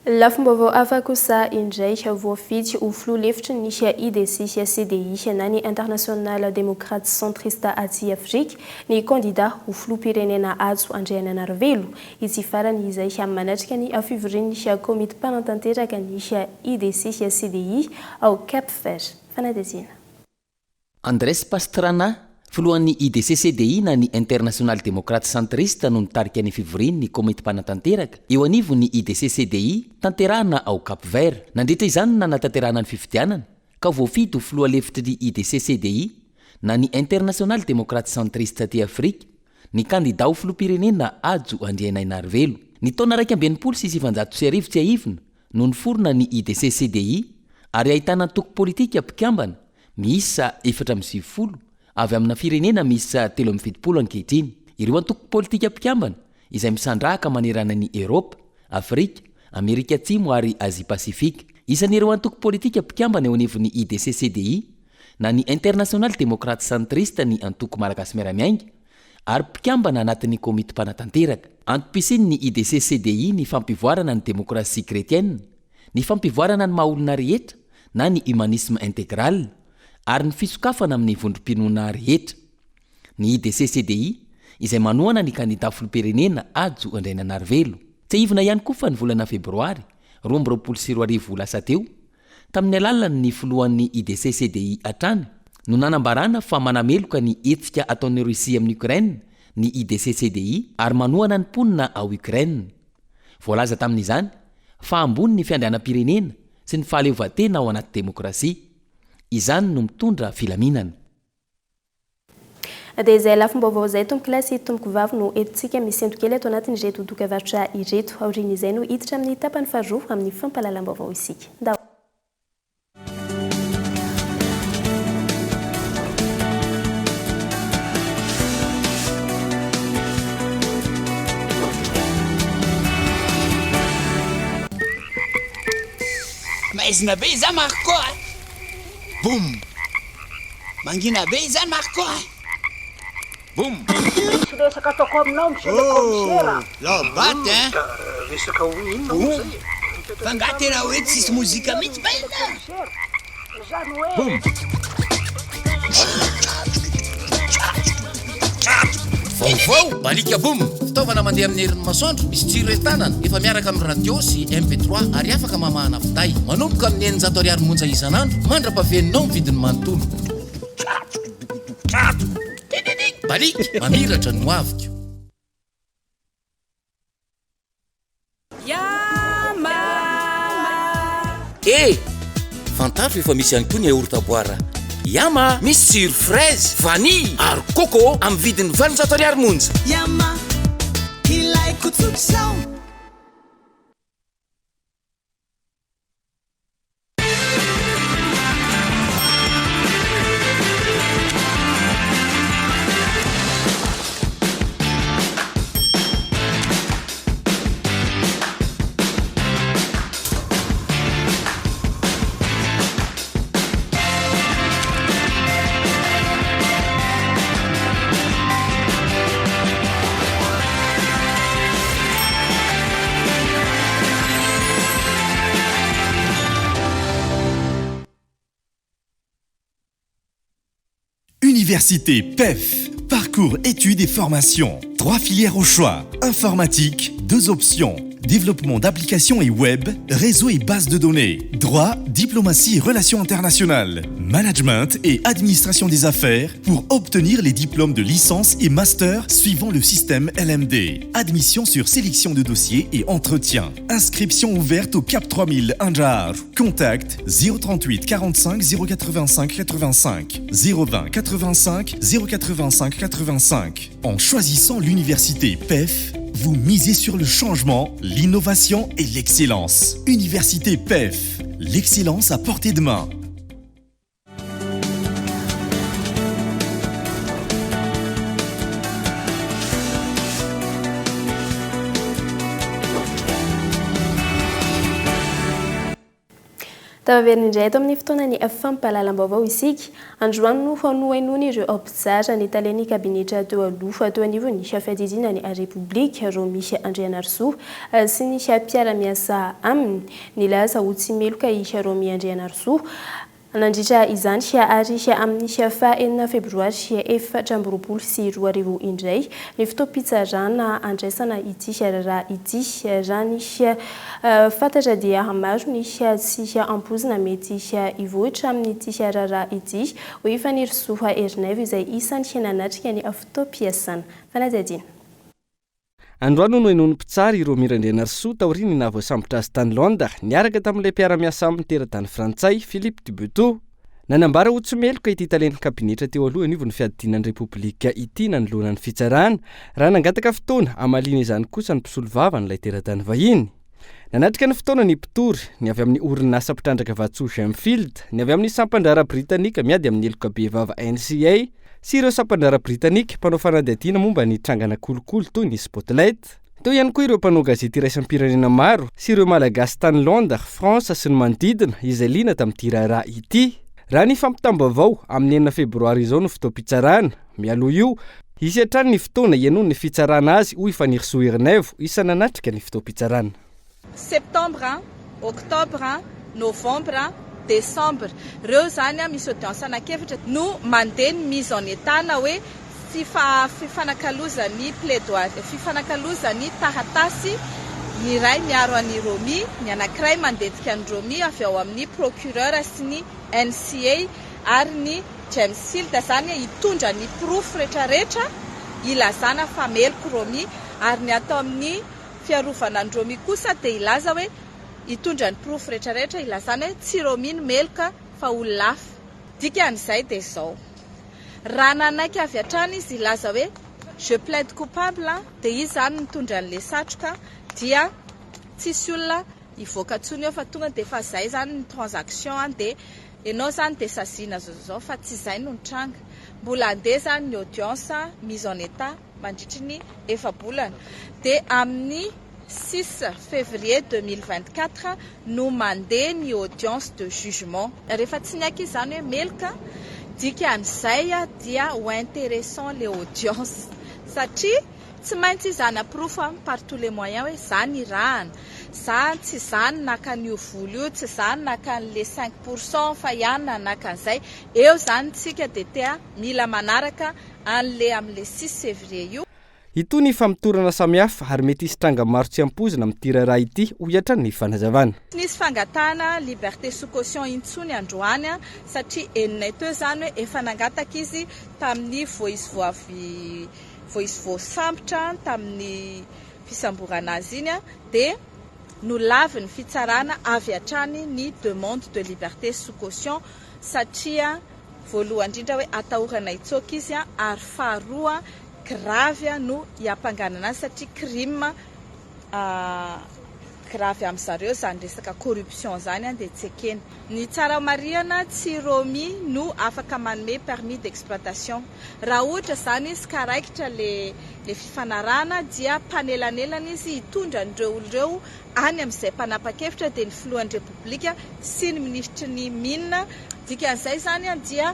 Lafim-baovao hafa kosa indray, voafidy ho filoha lefitry ny IDC-CDI na ny International Démocrate Centriste atsy Afrika ny kandida ho filoham-pirenena Hajo Andrianainarivelo. Itsy farany izay manatrika ny fivorian'ny komity mpanatanteraka ny IDC-CDI ao Cap Vert. Fanadihadiana. Andrés Pastrana, filohan'ny IDC-CDI na ny International Démocrate Centriste no nitarika ny fivorian'ny komity mpanatanteraka eo anivon'ny IDC-CDI tanterahina ao Cap Vert. Nandritra izany no nanatanterahana ny fifidianana ka voafidy ho filoha lefitry ny IDC-CDI na ny International Démocrate Centriste aty Afrika ny kandidà ho filoham-pirenena Hajo Andrianainarivelo. Ny taona 1961 tsiahivina no niforona ny IDC-CDI ary ahitana antoko politika mpikambana miisa 94 avy amina firenena miisa 73 ankehitriny. Ireo antoko politika mpikambana izay misandrahaka manerana an'i Eoropa, Afrika, Amerika Atsimo ary Azia Pasifika. Isan'ireo antoko politika mpikambana eo anivon'ny IDC-CDI na ny International Démocrate Centriste ny Antoko Malagasy Miara-Miainga ary mpikambana anatin'ny komity mpanatanteraka. Antom-pisian'ny IDC-CDI ny fampivoarana ny demokrasia kretiana, ny fampivoarana ny maha-olona rehetra na ny humanisme intégral ary ny fisokafana amin'ny vondrom-pinoana rehetra. Ny IDC-CDI izay manohana ny kandida filoham-pirenena Hajo Andriainanarivelo. Tsiahivina ihany koa fa ny volana febroary 2022 lasa teo, Tamin'ny alalan'ny filohan'ny IDC-CDI hatrany no nanambarana fa manameloka ny hetsika ataon'i Russie amin'i Ukraine ny IDC-CDI ary manohana ny mponina ao Ukraine. Voalaza tamin'izany fa ambony ny fiandrianam-pirenena sy ny fahaleovantena ao anaty demokrasia. Izany no mitondra filaminana. Dia izay lafim-baovao izay tompokolahy sy tompokovavy no entintsika misento kely ato anatin'ireto dokavarotra ireto. Aorian'izay no hiditra amin'ny tapany faharoa amin'ny fampahalalam-baovao isika. Ndao. Maizina be izany Marco a! Boum! Mangina be izany Marco a! Boum! Misy resaka ataoko aminao monsieur le commissaire a! Oh! Lao baty hein! Resaka ho inona moa Boum! zay e? Fa nga tena hoe tsisy mozika mihitsy ba ela? Zany hoe. Boum! Vaovao! Balika Boum! Fitaovana mandeha amin'ny herin'ny masoandro, misy jiro entanana, efa miaraka amin'ny radio sy MP3 ary afaka mamahana finday. Manomboka amin'ny 600 ariary monja isan'andro mandra-pahaveninao ny vidiny manontolo. Baliaka, mamiratra ny hoaviko. Eh! Fantaro fa efa misy ihany koa ny yaourt à boire Yama! Misy tsiro fraise, vanille ary coco amin'ny vidiny 800 ariary monja. Yama, ilaiko tsotr'izao. Université PEF, parcours études et formation. Trois filières au choix. Informatique, deux options. Développement d'applications et web, réseau et base de données. Droit, diplomatie et relations internationales. Management et administration des affaires pour obtenir les diplômes de licence et master suivant le système LMD. Admission sur sélection de dossiers et entretien. Inscription ouverte au CAP 3000 Anjar. Contact 038 45 085 85 020 85 085 85. En choisissant l'université PEF, vous misez sur le changement, l'innovation et l'excellence. Université PEF, l'excellence à portée de main. Tafaverina indray eto amin'ny fotoanan'ny fampahalalam-baovao isika. Androany no nohenoin'ireo mpitsara ny talen'ny kabinetra teo aloha teo anivon'ny fiadidiana ny Repoblika, Romy Andrianarisoa, sy ny mpiara-miasa aminy. Nilaza ho tsy meloka i Romy Andrianarisoa nandritra izany ary amin'ny faha enina febroary 2024 indray ny fotoam-pitsarana handraisana ity raharaha ity. Raha ny fantatra dia maro ny tsy ampoizina mety hivoitra amin'ity raharaha ity, hoy i Fanirisoa Ernaivo izay isan'ny nanatrika ny fotoam-piasana. Fanadihadiana. Androany no nohenoin'ny mpitsara i Romy Randrianarisoa taorian'ny nahavoasambotra azy tany Londres niaraka tamin'ilay mpiara-miasa aminy teratany frantsay, Philippe Dubuteau. Nanambara ho tsy meloka ity talen'ny kabinetra teo aloha anivon'ny fiadidiana ny Repoblika ity nanoloana ny fitsarana, raha nangataka fotoana hamaliana izany kosa ny mpisolovavan'ilay teratany vahiny. Nanatrika ny fotoana ny mpitory, ny avy amin'ny orinasa mpitrandraka vatosoa Gemfield, ny avy amin'ny sampan-draharaha britanika miady amin'ny heloka bevava NCA, sy ireo sampan-draharaha britanika mpanao fanadihadiana momba ny trangana kolikoly toy ny Spotlight. Teo ihany koa ireo mpanao gazety iraisam-pirenena maro sy ireo Malagasy tany Londres, France sy ny manodidina izay liana tamin'ity raharaha ity. Raha ny fampitam-baovao, amin'ny enina febroary izao no fotoam-pitsarana. Mialoha io, hisy hatrany ny fotoana hihainoan'ny fitsarana azy, hoy i Fanirisoa Ernaivo, isan'ny nanatrika ny fotoam-pitsarana. Septembre, octobre, novembre, décembre. Ireo izany misy audience anankiefatra no mandeha ny mise en état na hoe fifanakalozan'ny plaidoirie, fifanakalozan'ny taratasy, ny iray miaro an'i Romy, ny anankiray mandentika an'i Romy avy ao amin'ny procureur sy ny NCA ary ny James Field zany hitondra ny porofo retraretra hilazana fa meloka Romy ary ny ato amin'ny fiarovana an'i Romy kosa dia hilaza hoe hitondra ny porofo rehetrarehetra hilazana hoe tsy Romy no meloka fa olona hafa. Dikan'izay dia izao, raha nanaiky avy hatrany izy hilaza hoe je plaide coupable dia izy izany nitondra an'ilay satroka dia tsisy olona hivoaka intsony eo fa tonga dia efa izay izany ny transaction dia ianao izany dia saziana izao izao fa tsy izay no nitranga. Mbola handeha izany ny audience mise en état mandritry ny efa-bolana dia amin'ny six février 2024 no mandeha ny audience de jugement. Rehefa tsy niaiky izy izany hoe meloka, dikan'izay dia ho interessant le audience satria tsy maintsy izy hanaporofo par tous les moyens hoe za nirahana, za tsy za no naka an'io vola io, tsy za no naka an'le 5% fa i anona naka an'izay. Eo izany tsika dia tea mila manaraka an'le amin'le six février io. Hitohy ny famotorana samihafa ary mety hisy tranga maro tsy ampoizina amin'ity raharaha ity, hoy hatrany ny fanazavana. Tsy nisy fangatahana liberté sous caution intsony androany satria henonay teo izany hoe efa nangataka izy tamin'ny vao izy vao avy vao izy voasambotra tamin'ny fisamborana azy iny dia nolavin'ny fitsarana avy hatrany ny demande de liberté sous caution satria voalohany indrindra hoe atahorana hitsoaka izy ary faharoa grave no hiampanganana azy satria crime grave amin zareo izany resaka corruption izany dia tsy ekena. Ny tsara homarihana tsy Romy no afaka manome permis d'exploitation. Raha ohatra izany izy ka raikitra le le fifanarahana dia mpanelanelana izy hitondra an'ireo olona ireo any amin'izay mpanapa-kevitra dia ny filohan'ny repoblika sy ny minisitry ny mines. Dikan'izay izany dia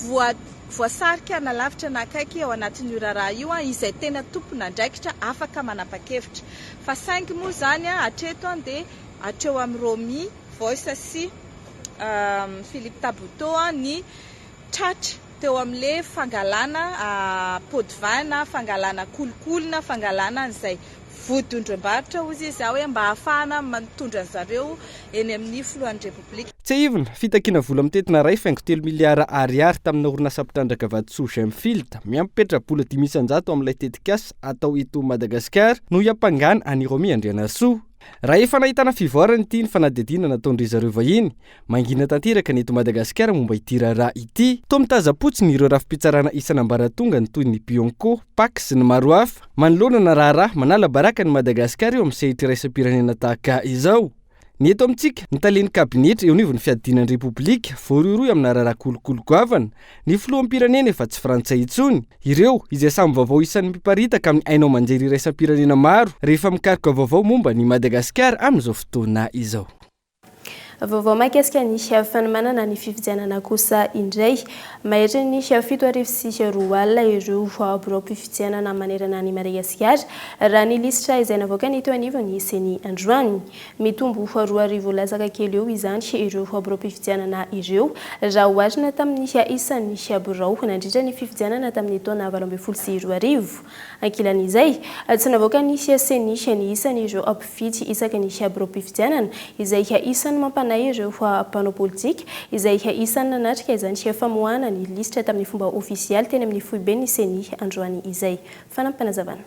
voa Voasarika na lavitra na akaiky ao anatin'io raharaha io izay tena tompon'andraikitra afaka manapa-kevitra. Fa saingy moa izany hatreto dia hatreo amin'i Romy Voice sy Philippe Tabuteau ny tratra teo amin'ilay fangalana pot de vin na fangalana kolikoly na fangalana an'izay Vodiondrim-barotra hozy izy hoe mba hahafahana mitondra an'zareo eny amin'ny filohan'ny Repoblika. Tsiahivina, fitakiana vola mitentina 1,3 miliara ariary tamina orinasa mpitrandraka vatosoa Gemfield, miampy petra-bola 5% amin'ilay tetikasa atao eto Madagasikara no hiampangana an'i Romy Andrianarisoa. Raha efa nahitana fivoarana ity ny fanadihadiana nataon-dry zareo vahiny, Mangina tanteraka ny eto Madagasikara momba ity raharaha ity. Toa mitazam-potsiny ireo rafi-pitsarana isan'ambaratongany toy ny Bianco, Pac sy ny maro hafa, manoloana na raharaha manala baraka an'i Madagasikara eo amin'ny sehitra iraisam-pirenena tahaka izao. Ny eto amintsika, ny talen'ny kabinetra eo anivon'ny fiadiana ny Repoblika, voarohirohy amina raharaha kolikoly goavana, ny filoham-pirenena efa tsy frantsay intsony, ireo izay samy vaovao isan'ny miparitaka amin'ny haino aman-jery iraisam-pirenena maro rehefa mikaroka vaovao momba an'i Madagasikara amin'izao fotoana izao. Vaovao mahakasika ny fanomanana ny fifidianana kosa indray. Maherin'ny 2007 ireo biraom-pifidianana manerana an'i Madagasikara, raha ny lisitra izay navoakan'ny teo anivon'ny Ceni androany. Mitombo 2000 latsaka kely eo izany ireo biraom-pifidianana ireo, raha oharina tamin'ny isan'ny birao nandritra ny fifidianana tamin'ny taona 2018. Ankilan'izay, tsy navoakan'ny Ceni ny isan'ireo mpifidy isaky ny biraom-pifidianana, izay isan'ny mampanahy ireo mpanao politika, izay isan'ny nanatrika izany famoahana ny lisitra tamin'ny fomba ofisialy teny amin'ny foiben'ny Ceni androany izay. Fanampinazavana.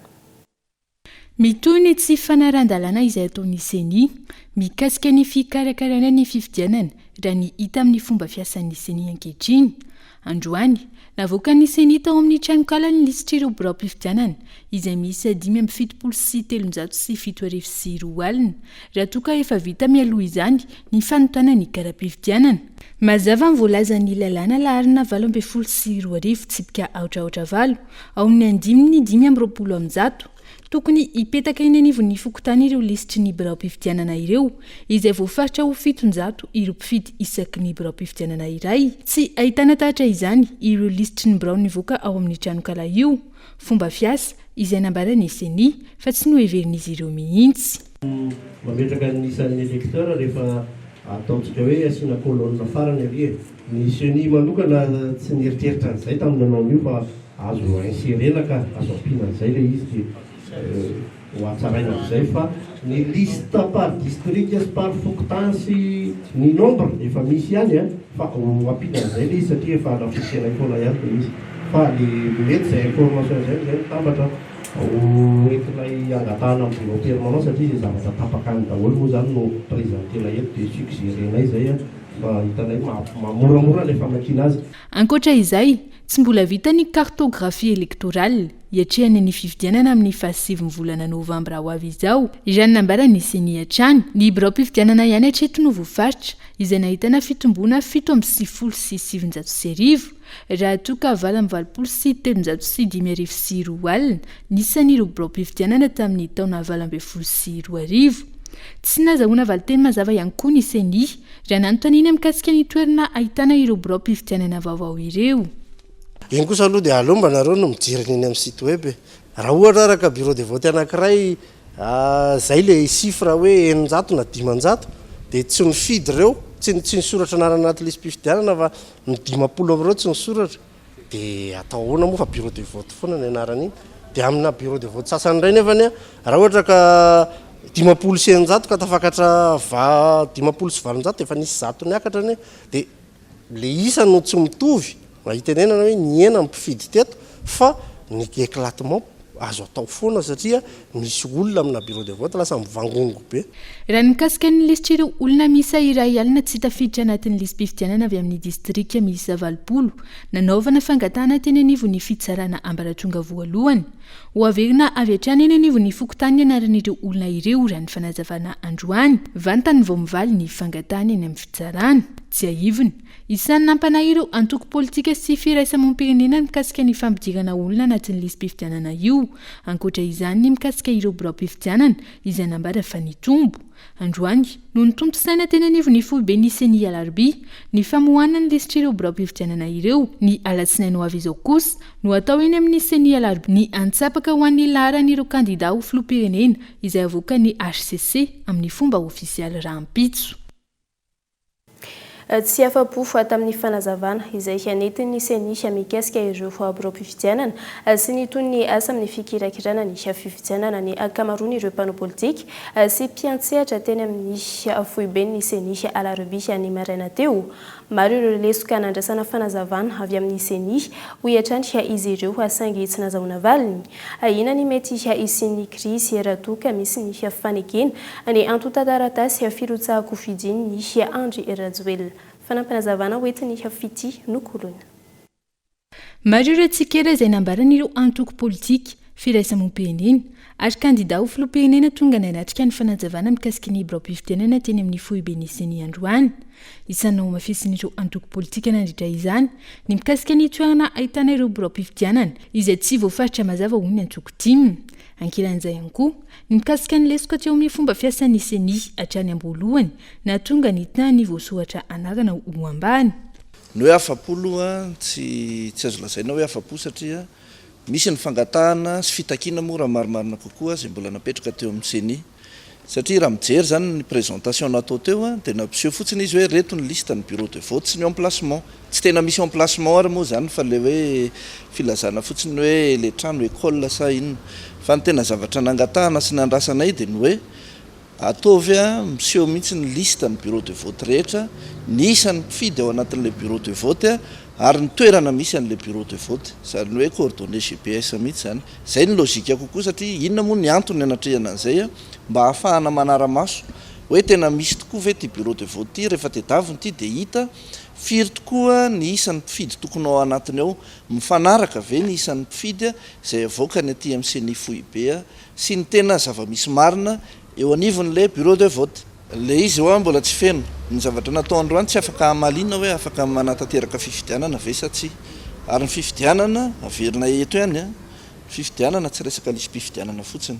Mitohy ny tsy fanarahan-dalàna izay ataon'ny Ceni mikasika ny fikarakarana ny fifidianana raha ny hita amin'ny fomba fiasan'ny Ceni ankehitriny. Androany, navoakan'ny Ceni tao amin'ny tranonkala ny lisitr'ireo biraom-pifidianana, izay miisa 2075 20, raha toa ka efa vita mialoha izany ny fanontana ny kara-pifidianana. Mazava ny voalazan'ny lalàna laharana 2018 tsipika aotra aotra valo, ao amin'ny andininy 125. Tokony hipetaka eny anivon'ny fokontany ireo lisitry ny biraom-pifidianana ireo, izay voafaritra ho 700 ireo mpifidy isaky ny biraom-pifidianana iray. Tsy ahitana tahatra izany ireo lisitry ny birao nivoaka ao amin'ny tranonkala io. Fomba fiasa izay nambaran'ny Ceni fa tsy noheverin'izy ireo mihitsy. Mametraka ny isan'ny électeur rehefa ataontsika hoe asiana colonne farany ary e. Ny ceni manokana tsy nieritreritra an'izay tamin'ny nanao an'io fa azo inserer-na ka, azo ampiana an'izay ilay izy dia ho hatsaraina amin'izay fa ny liste par district sy par fokontany sy ny nombre efa misy ihany an, fa ho ampiana an'izay ilay izy satria efa nafficher-nay foana ihany ilay izy fa le mety izay information izay amin'izay mitambatra. Ho entinay angatahana amin'ny bureau permanent satria izay zavatra tapaka any daholo moa izany no presenter-nay eto dia suggérer-nay izay fa hitanay maha moramora ilay famakiana azy. Ankoatra izay, tsy mbola vita ny cartographie électorale hiatrehana ny fifidianana amin'ny fahasivin'ny volana novambra ho avy izao, raha ny nambaran'ny Ceni hatrany. Ny biraom-pifidianana ihany hatreto no voafaritra, izay nahitana fitomboana 1997. Raha toa ka 388 205 ny isan'ireo biraom-pifidianana tamin'ny taona 2018. Tsy nazahoana valinteny mazava ihany koa ny Ceni raha nanontaniana mikasika ny toerana ahitana ireo biraom-pifidianana vaovao ireo. Iny kosa aloha dia aleo mba nareo no mijery ny eny amin'ny site web e. Raha ohatra ary ka bureau de vote anankiray zay le chiffre hoe 600 na 500 dia tsy nifidy ireo, tsy tsy nisoratra anarana anaty lisi-pifidianana fa ny 50 amin'ireo tsy nisoratra dia atao ahoana moa fa bureau de vote foana ny anarana iny. Dia amina bureau de vote sasany indray nefany a, raha ohatra ka 650 ka tafakatra va 850 efa nisy 100 niakatra anie dia le isa no tsy mitovy mba hitenenana hoe nihena ny mpifidy teto fa ny éclatement azo atao foana satria misy olona amina bureau de vote lasa mivangongo be. Raha ny mikasika ny lisitr'ireo olona miisa 1 000 tsy tafiditra anatin'ny lisi-pifidianana avy amin'ny distrika miisa 80 nanaovana fangatahana teny anivon'ny fitsarana ambaratonga voalohany. Ho averina avy hatrany eny anivon'ny fokontany ny anaran'ireo olona ireo raha ny fanazavana androany. Vantany vao mivaly ny fangatahana eny amin'ny fitsarana. Tsiahivina, isan'ny nampanahy ireo antoko politika sy firaisamonim-pirenena ny mikasika ny fampidirana olona anatin'ny lisi-pifidianana io. Ankoatra izany ny mikasika ireo biraom-pifidianana izay nambara fa nitombo. Androany, no notontosaina teny anivon'ny foiben'ny Ceni Alarobia ny famoahana ny lisitr'ireo biraom-pifidianana ireo. Ny alatsinainy ho avy izao kosa no hatao eny amin'ny Ceni Alarobia ny antsapaka ho an'ny laharan'ireo kandidà ho filoham-pirenena izay havoakan'ny hcc amin'ny fomba ofisialy rahampitso. Tsy afa-po tamin'ny fanazavana izay nentin'ny Ceni mikasika ireo biraom-pifidianana sy ny toy ny asa amin'ny fikirakirana ny fifidianana ny ankamaroan'ireo mpanao politika sy mpiantsehatra teny amin'ny foiben'ny Ceni Alarobia ny maraina teo. Maro ireo lesoka nandraisana fanazavana avy amin'ny Ceni, hoy hatrany izy ireo saingy tsy nazahoana valiny. Ahiana ny mety hisian'ny krizy raha toa ka misy ny fanekena ny antontan-taratasy firotsahan-kofidin'i Andry Rajoelina. Fanampinazavana hoentin'i Fitia Nokoloina. Maro ireo tsikera izay nambaran'ireo antoko politika, firaisamoam-pirenena ary kandida ho filoham-pirenena tonga nanatrika ny fanazavana mikasika ny biraom-pifidianana teny amin'ny foiben'ny Ceni androany. Isan'ny nohamafisin'ireo antoko politika nandritra izany ny mikasika ny toerana ahitana ireo biraom-pifidianana izay tsy voafaritra mazava hoy ny antoko tim. Ankilan'izay ihany koa, ny mikasika ny lesoka teo amin'ny fomba fiasan'ny Ceni hatrany am-boalohany nahatonga ny tahan'ny voasoratra anarana ho ambany. Ny hoe afa-po aloha tsy tsy azo lazaina hoe afa-po satria misy ny fangatahana sy fitakiana moa raha marimarina kokoa izay mbola napetraka teo amin'ny Ceni. Satria raha mijery izany ny présentation natao teo dia nampiseho fotsiny izy hoe reto ny liste ny bureau de vote sy ny emplacement. Tsy tena misy emplacement ary moa izany fa ilay hoe filazana fotsiny hoe ilay trano école sa inona. Fa ny tena zavatra nangatahana sy nandrasanay dia ny hoe ataovy miseho mihitsy ny liste ny bureau de vote rehetra, ny isan'ny mpifidy ao anatin'ilay bureau de vote ary ny toerana misy an'ilay bureau de vote. Izany hoe coordonnées GPS mihitsy izany. Izay no logique kokoa satria inona moa ny antony anatrehana an'izay mba ahafahana manara-maso hoe tena misy tokoa ve ity bureau de vote ity, rehefa tedavina ity dia hita firy tokoa ny isan'ny mpifidy tokony ao anatiny ao, mifanaraka ve ny isan'ny mpifidy izay avoakany aty amin'ny ceni foibe sy ny tena zava-misy marina eo anivon'ilay bureau de vote. Ilay izy ho'a mbola tsy feno. Ny zavatra natao androany tsy afaka hamaliana hoe afaka manatanteraka fifidianana ve sa tsia. Ary ny fifidianana, averina eto ihany an, ny fifidianana tsy resaka lisi-pifidianana fotsiny.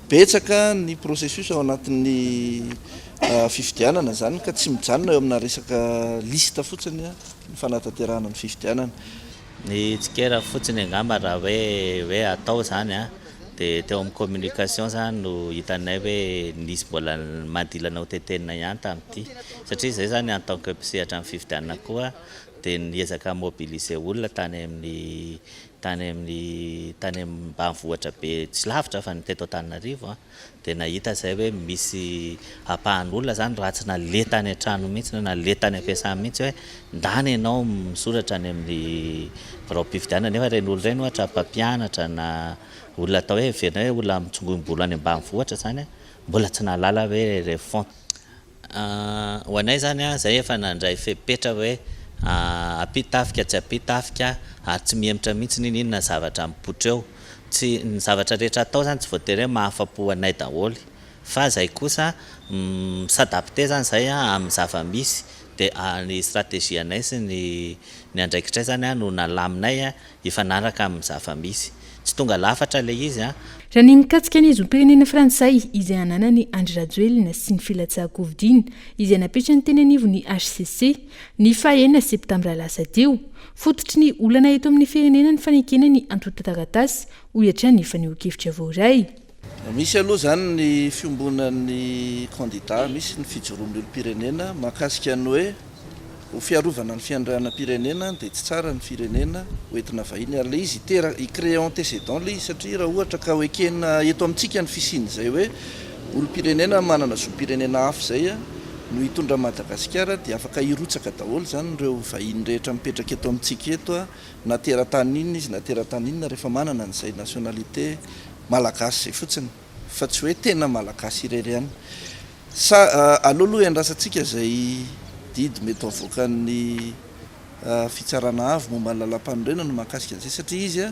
Betsaka ny processus ao anatin'ny fifidianana izany ka tsy mijanona eo amina resaka liste fotsiny ny fanatanterahana ny fifidianana. Ny tsikera fotsiny angamba raha hoe hoe atao izany an, dia teo amin'ny communication izany no hitanay hoe nisy mbola madilana ho tetenina ihany tamin'ity. Satria izay izany en tant que mpisehatra amin'ny fifidianana koa dia niezaka mobiliser olona tany amin'ny. tany amin'ny tany ambanivohitra be tsy lavitra fa ny teto Antananarivo dia nahita izay hoe misy ampahan'olona izany raha tsy naleha tany an-trano mihitsy na naleha tany am-piasana mihitsy hoe ndana ianao misoratra any amin'ny biraom-pifidianana nefa ireny olona ireny ohatra mpampianatra na olona atao hoe heverina hoe olona mitsongoim-bolo any ambanivohitra izany mbola tsy nahalala hoe refonte Ho anay izany, izay efa nandray fepetra hoe ampitafika tsy ampitafika ary tsy mihemotra mihitsy n'inon'inona zavatra mipoitra eo. Tsy, ny zavatra rehetra atao izany tsy voatery hoe mahafa-po anay daholo fa izay kosa mi-s'adapter izany izay amin'ny zava-misy dia ny stratégie anay sy ny ny andraikitray izany no nalaminay hifanaraka amin'ny zava-misy. Tsy tonga lafatra ilay izy an. Raha ny mikasika ny zom-pirenena frantsay izay ananan'i Andry Rajoelina sy ny filatsahan-kofidiana izay napetrany teny anivon'ny hcc ny faha enina septambra lasa teo. Fototry ny olana eto amin'ny firenena ny fanekena ny antontan-taratasy, hoy hatrany ny fanehoan-kevitra voaray. Misy aloha izany ny fiombonan'ny kandida, misy ny fijoroan'ny olom-pirenena mahakasika ny hoe ho fiarovana ny fiandrianam-pirenena dia tsy tsara ny firenena ho entina vahiny ary ilay izy hitera- hi-créer antécédent ilay izy satria raha ohatra ka ho ekena eto amintsika ny fisian'izay hoe olom-pirenena manana zom-pirenena hafa izay no hitondra an'i Madagasikara dia afaka hirotsaka daholo izany ireo vahiny rehetra mipetraka eto amintsika eto na teratany inona izy na teratany inona rehefa manana an'izay nationalité malagasy izay fotsiny fa tsy hoe tena malagasy irery ihany. Sa aleo aloha iandrasantsika izay didy mety ho avoakan'ny fitsarana avo momba ny lalàmpanorenana mahakasika an'izay satria izy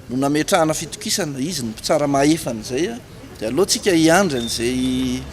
no nametrahana fitokisana, izy no mpitsara mahefa an'izay dia aleo tsika hiandry an'izay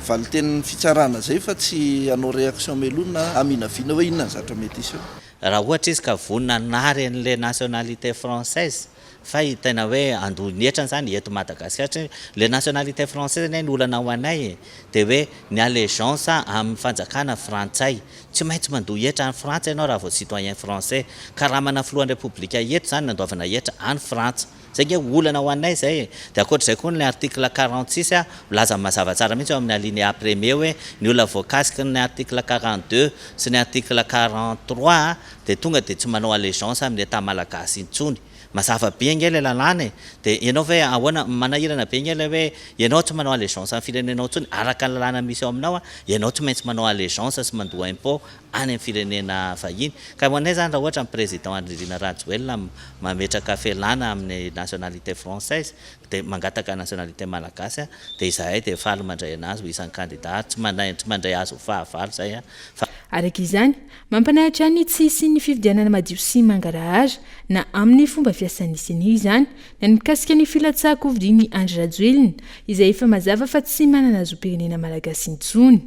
valintenin'ny fitsarana izay fa tsy hanao réaction mialoha na haminavina hoe inona ny zavatra mety hiseho. Raha ohatra izy ka vonona hanary an'ilay nationalité française fa i tena hoe handoa ny hetrany izany eto Madagasikara satria ilay nationalité française anie ny olana ho anay e, dia hoe ny allégeance amin'ny fanjakana frantsay. Tsy maintsy mandoa hetra any Frantsa ianao raha vao citoyen français. Karamana filohan'ny Repoblika eto izany nandoavana hetra any Frantsa. Zay nge olana ho anay zay e! Dia ankoatr'izay koa ny article 46 a, milaza mazava tsara mihitsy ao amin'ny alinéa premier hoe ny olona voakasiky ny article 42 sy ny article 43 dia tonga dia tsy manao allégeance amin'ny Etat malagasy intsony. Mazava be ange ilay lalàna e! Dia ianao ve ahoana, manahirana be ange ilay hoe ianao tsy manao allégeance amin'ny firenenao intsony araka ny lalàna misy ao aminao a, ianao tsy maintsy manao allégeance sy mandoa impôt any amin'ny firenena vahiny. Ka ho anay izany raha ohatra ny Président Andry Nirina Rajoelina mametraka fialana amin'ny nationalité française dia mangataka nationalité malagasy dia izahay dia faly mandray anazy ho isan'ny candidat ary tsy manay tsy mandray azy ho fahavalo izay fa Araka izany, mampanahy hatrany ny tsy hisian'ny fifidianana madio sy mangarahara na amin'ny fomba fiasan'ny Ceni izany na ny mikasika ny filatsahan-kofidian'i Andry Rajoelina izay efa mazava fa tsy manana zom-pirenena malagasy intsony.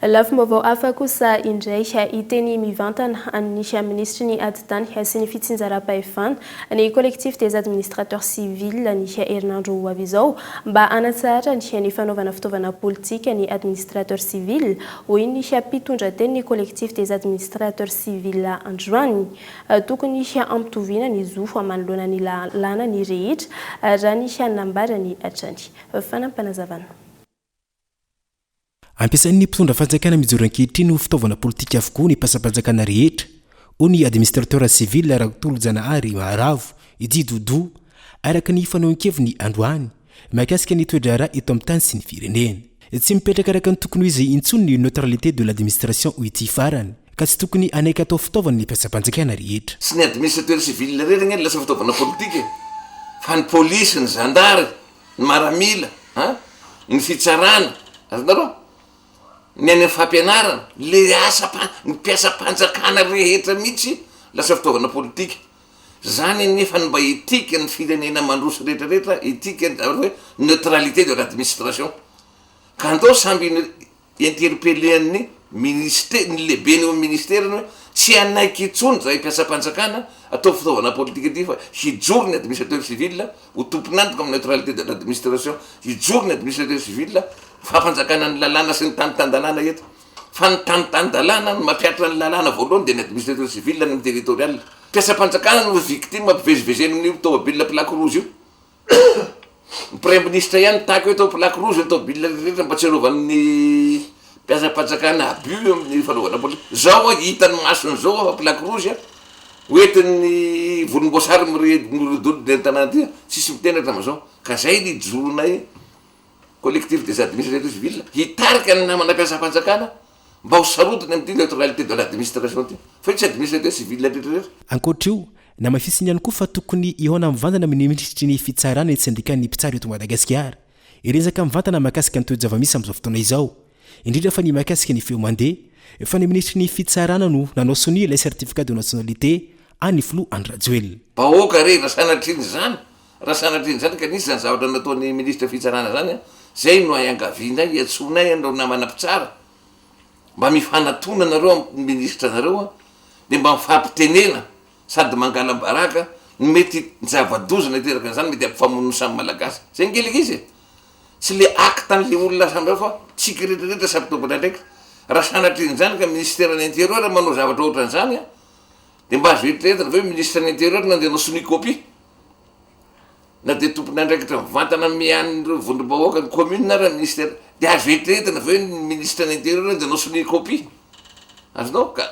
Lafim-baovao hafa kosa indray, hiteny mivantana an'ny minisitry ny Atitany sy ny fitsinjaram-pahefana ny Collectif des administrateurs civils ny herinandro ho avy izao mba hanatsaharany ny fanaovana fitaovana politika ny administrateurs civils, hoy ny mpitondratenin'ny Collectif des administrateurs civils androany. Tokony hampitoviana ny zo manoloana ny lalàna ny rehetra, raha ny nambarany hatrany. Fanampinazavana. Ampiasain'ny mpitondra fanjakana mijoro ankehitriny ho fitaovana politika avokoa ny mpiasam-panjakana rehetra, hoy ny administrateur civil Ratolojanahary Maharavo, i Doudou, araka ny fanehoan-keviny androany, mahakasika ny toe-draharaha eto amin'ny tany sy ny firenena. Tsy mipetraka araka ny tokony ho izy intsony ny neutralité de l'administration hoy ity farany, ka tsy tokony hanaiky hatao fitaovana ny mpiasam-panjakana rehetra. Tsy ny administrateur civil irery anie no lasa fitaovana politika e, fa ny polisy, ny zandary, ny maramila an, ny fitsarana, azonareo? Ny any amin'ny fampianarana, le asa ny mpiasam-panjakana rehetra mihitsy lasa fitaovana politika. Zany anefa no mba éthique ny firenena mandroso rehetra rehetra, éthique ny hoe neutralité de l'administration. Ka andao samby Interpeller-n'ny ministera, ny lehibeny eo amin'ny ministerany hoe tsy hanaiky intsony izahay mpiasam-panjakana atao fitaovana politika ity fa hijoro ny administrateur civil ho tompon'antoka amin'ny neutralité de l'administration, hijoro ny administrateur civil fampanjakana ny lalàna sy ny tany tan-dalàna eto. Fa ny tany tan-dalàna no mampihatra ny lalàna voalohany dia ny administrateur civil any amin'ny territorial. Mpiasam-panjakana no victime ampivezivezena amin'io tomobile plaque rouge io. Ny praiminisitra ihany nitaky hoe atao plaque rouge ny tômôbila rehetra mba tsy hanaovan'ny mpiasam-panjakana abus amin'ny fanaovana politika. Zao hoa hitan'ny masony zao hoa fa plaque rouge hoentin'ny volomboasary mirodorodo eto an-tanàna ity a, tsisy miteny hatramin'izao, ka zay ny ijoroanay collectif des administrateurs civils hitarika ny namana mpiasam-panjakana mba ho sarotiny amin'ity neutralité de l'administration ity, fa io tsy administrateur civil rehetra rehetra. Ankoatra io, namafisiny ihany koa fa tokony hihaona mivantana amin'ny minisitry ny Fitsarana ny sendikan'ny mpitsara eto Madagasikara. Hiresaka mivantana mahakasika ny toe-javamisy amin'izao fotoana izao, indrindra fa ny mahakasika ny feo mandeha, fa ny minisitry ny Fitsarana no nanao sonia ilay certificat de nationalité an'ny filoha Andry Rajoelina. Vahoaka re, raha sanatrian'izany, raha sanatrian'izany ka nisy izany zavatra nataon'ny minisitra fitsarana izany an, izay no iangavianay, iantsoanay an'ireo namana mpitsara, mba mifanatona nareo amin'ny minisitra nareo an, dia mba mifampitenena sady mangalam-baraka ny mety zava-doza niteraka an'izany mety hampifamono ny samy malagasy, zay nge le izy e! Tsy le acte an'le olona samy hafa fa tsika rehetra rehetra samy tompon'andraikitra, raha sanatrian'izany ka ministeran'ny interieur manao zavatra ohatran'izany an, de mba azo eritreretina ve hoe ministre ny interieur no andeha hanao sonia copie? Na dia tompon'andraikitra mivantana mian'ireo vondrom-bahoaka ny commune ara ny ministère, de azo eritreretina ve hoe ny ministre ny interieur andeha hanao sonia copie? Azonao? Ka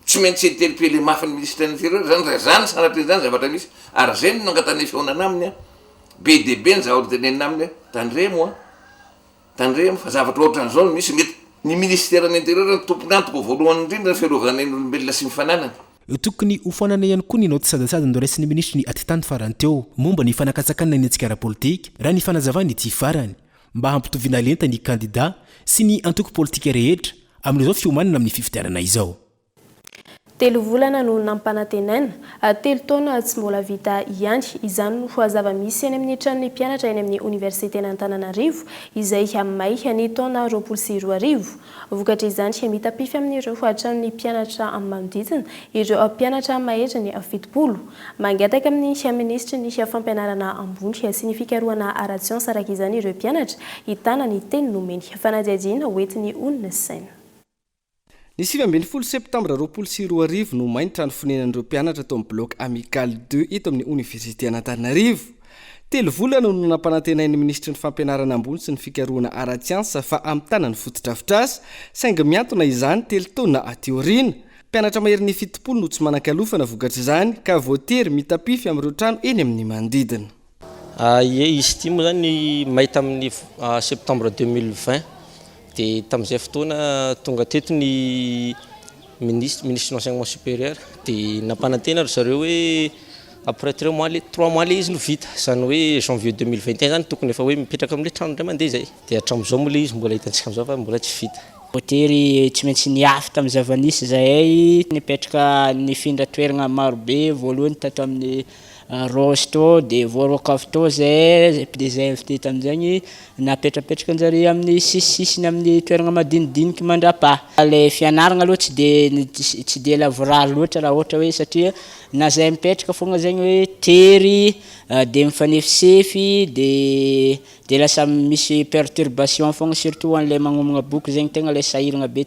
tsy maintsy interpeller mafy ny ministre ny interieur zany raha zany sanatria zany zavatra misy, ary zay no nangatanay fihaonana aminy an, be dia be ny zavatra tenenina aminy hoe tandremo an, Tandremo fa zavatra ohatran'izao no misy, mety ny ministeran'ny intérieur no tompon'antoka voalohany indrindra ny fiarovana ny ain'olombelona sy ny fananany. Tokony hofoanana ihany koa ny naoty sadantsada noraisin'ny minisitry ny Atitany farany teo momba ny fanakatsakanana ny hetsika ara-politika, raha ny fanazavan'ity farany, mba hampitoviana lenta ny kandidà sy ny antoko politika rehetra amin'izao fiomanana amin'ny fifidianana izao. Telo volana no nampanantenaina, telo taona tsy mbola vita ihany. Izany no zava-misy eny amin'ny tranon'ny mpianatra eny amin'ny oniversiten'Antananarivo, izay may ny taona 2020. Vokatr'izany, mitapify amin'ireo tranon'ny mpianatra manodidina ireo mpianatra mahery ny 70. Mangataka amin'ny minisitry ny fampianarana ambony sy ny fikarohana ara-tsiansa araka izany ireo mpianatra hitana ny teny nomeny. Fanadihadiana hoentin'ny olona saina. Ny 19 septambra 2020 no may ny trano fonenan'ireo mpianatra tao amin'ny Bloc Amical Deux eto amin'ny Oniversiten'Antananarivo. Telo volana no nampanantenain'ny minisitry ny Fampianarana ambony sy ny fikarohana ara-tsiansa fa hamitana ny fotodrafitrasa, saingy mihantona izany telo taona aty aoriana. Mpianatra maherin'ny 70 no tsy manan-kialofana vokatr'izany ka voatery mitapify amin'ireo trano eny amin'ny manodidina. Ie, izy ity moa zany may tamin'ny septembre 2020 dia tamin'izay fotoana tonga teto ny ministre, ministre de l'enseignement supérieur dia nampanantena ry zareo hoe après trois mois le, trois mois le izy no vita, izany hoe janvier 2021 zany tokony efa hoe mipetraka amin'ilay trano indray mandeha izay, dia hatramin'izao moa ilay izy mbola hitantsika amin'izao fa mbola tsy vita. Voatery tsy maintsy niafy tamin'ny zava-nisy izahay, nipetraka nifindra toerana marobe, voalohany tato amin'ny Rose tao dia voaroaka avy tao zay dia zay avy teto amin'izay napetrapetraka anjareo amin'ny sisisisiny amin'ny toerana madinidiniky mandrapaha. Ilay fianarana aloha tsy dia tsy dia lavorary loatra raha ohatra hoe satria na zay mipetraka foagna zegny hoe tery dia mifanefisefy dia dia lasa misy perturbation foagna surtout ho an'ilay magnomagna boky zegny tegna ilay sahiragna be.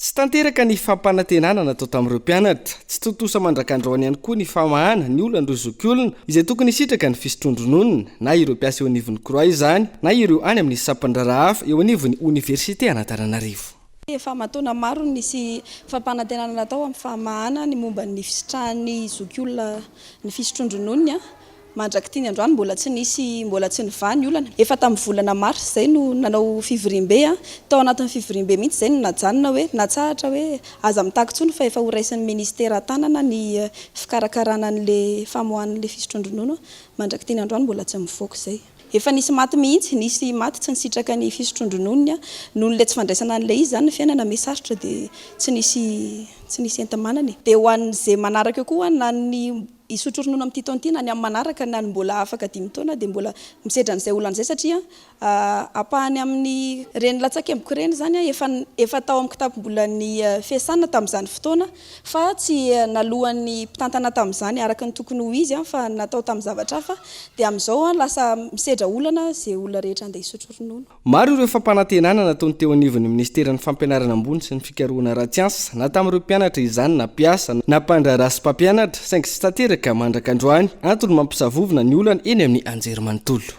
Tsy tanteraka ny fampanantenana natao tamin'ireo mpianatra. Tsy tontosa mandrak'androany ihany koa ny famahana ny olan'ireo zokiolona izay tokony hisitraka ny fisotroan-drononony, na ireo mpiasa eo anivon'ny Croix izany, na ireo any amin'ny sampan-draharaha hafa eo anivon'ny Oniversite an'Antananarivo. Efa aman-taona maro no nisy fampanantenana natao amin'ny famahana ny momba ny fisitrahan'ny zokiolona ny fisotroan-drononony. Mandrak'ity ny androany mbola tsy nisy, mbola tsy nivaha ny olana. Efa tamin'ny volana mars izay no nanao fivoriambe, tao anatin'ny fivoriambe mihitsy izay no najanona hoe, natsahatra hoe aza mitaky intsony fa efa ho raisin'ny ministera an-tanana ny fikarakarana an'ilay famoahana an'ilay fisotroan-dronono. Mandrak'ity ny androany mbola tsy mivoaka izay. Efa nisy maty mihitsy, nisy maty tsy nisitraka ny fisotroan-drononony noho ilay tsy fandraisana an'ilay izy izany ny fiainana miha sarotra dia tsy nisy tsy nisy enti-manana e. Dia ho an'izay manaraka eo koa na ny Hisotro ronono amin'ity taona ity na ny amin'ny manaraka na ny mbola afaka dimy taona dia mbola misedra an'izay olana izay satria ampahany amin'ny Ireny latsakemboka ireny izany efa efa tao amin'ny kitapom-bolan'ny fiasana tamin'izany fotoana fa tsy naloan'ny mpitantana tamin'izany araka ny tokony ho izy fa natao tamin'ny zavatra hafa dia amin'izao lasa misedra olana izay olona rehetra andeha hisotro ronono. Maro ireo fampanantenana nataony teo anivon'ny minisiteran'ny Fampianarana ambony sy ny fikarohana ara-tsiansa, na tamin'ireo mpianatra izany na mpiasa, na mpandraharaha sy mpampianatra, saingy tsy tanteraka mandraka androany, antony mampisavovona ny olana eny amin'ny anjerimanontolo.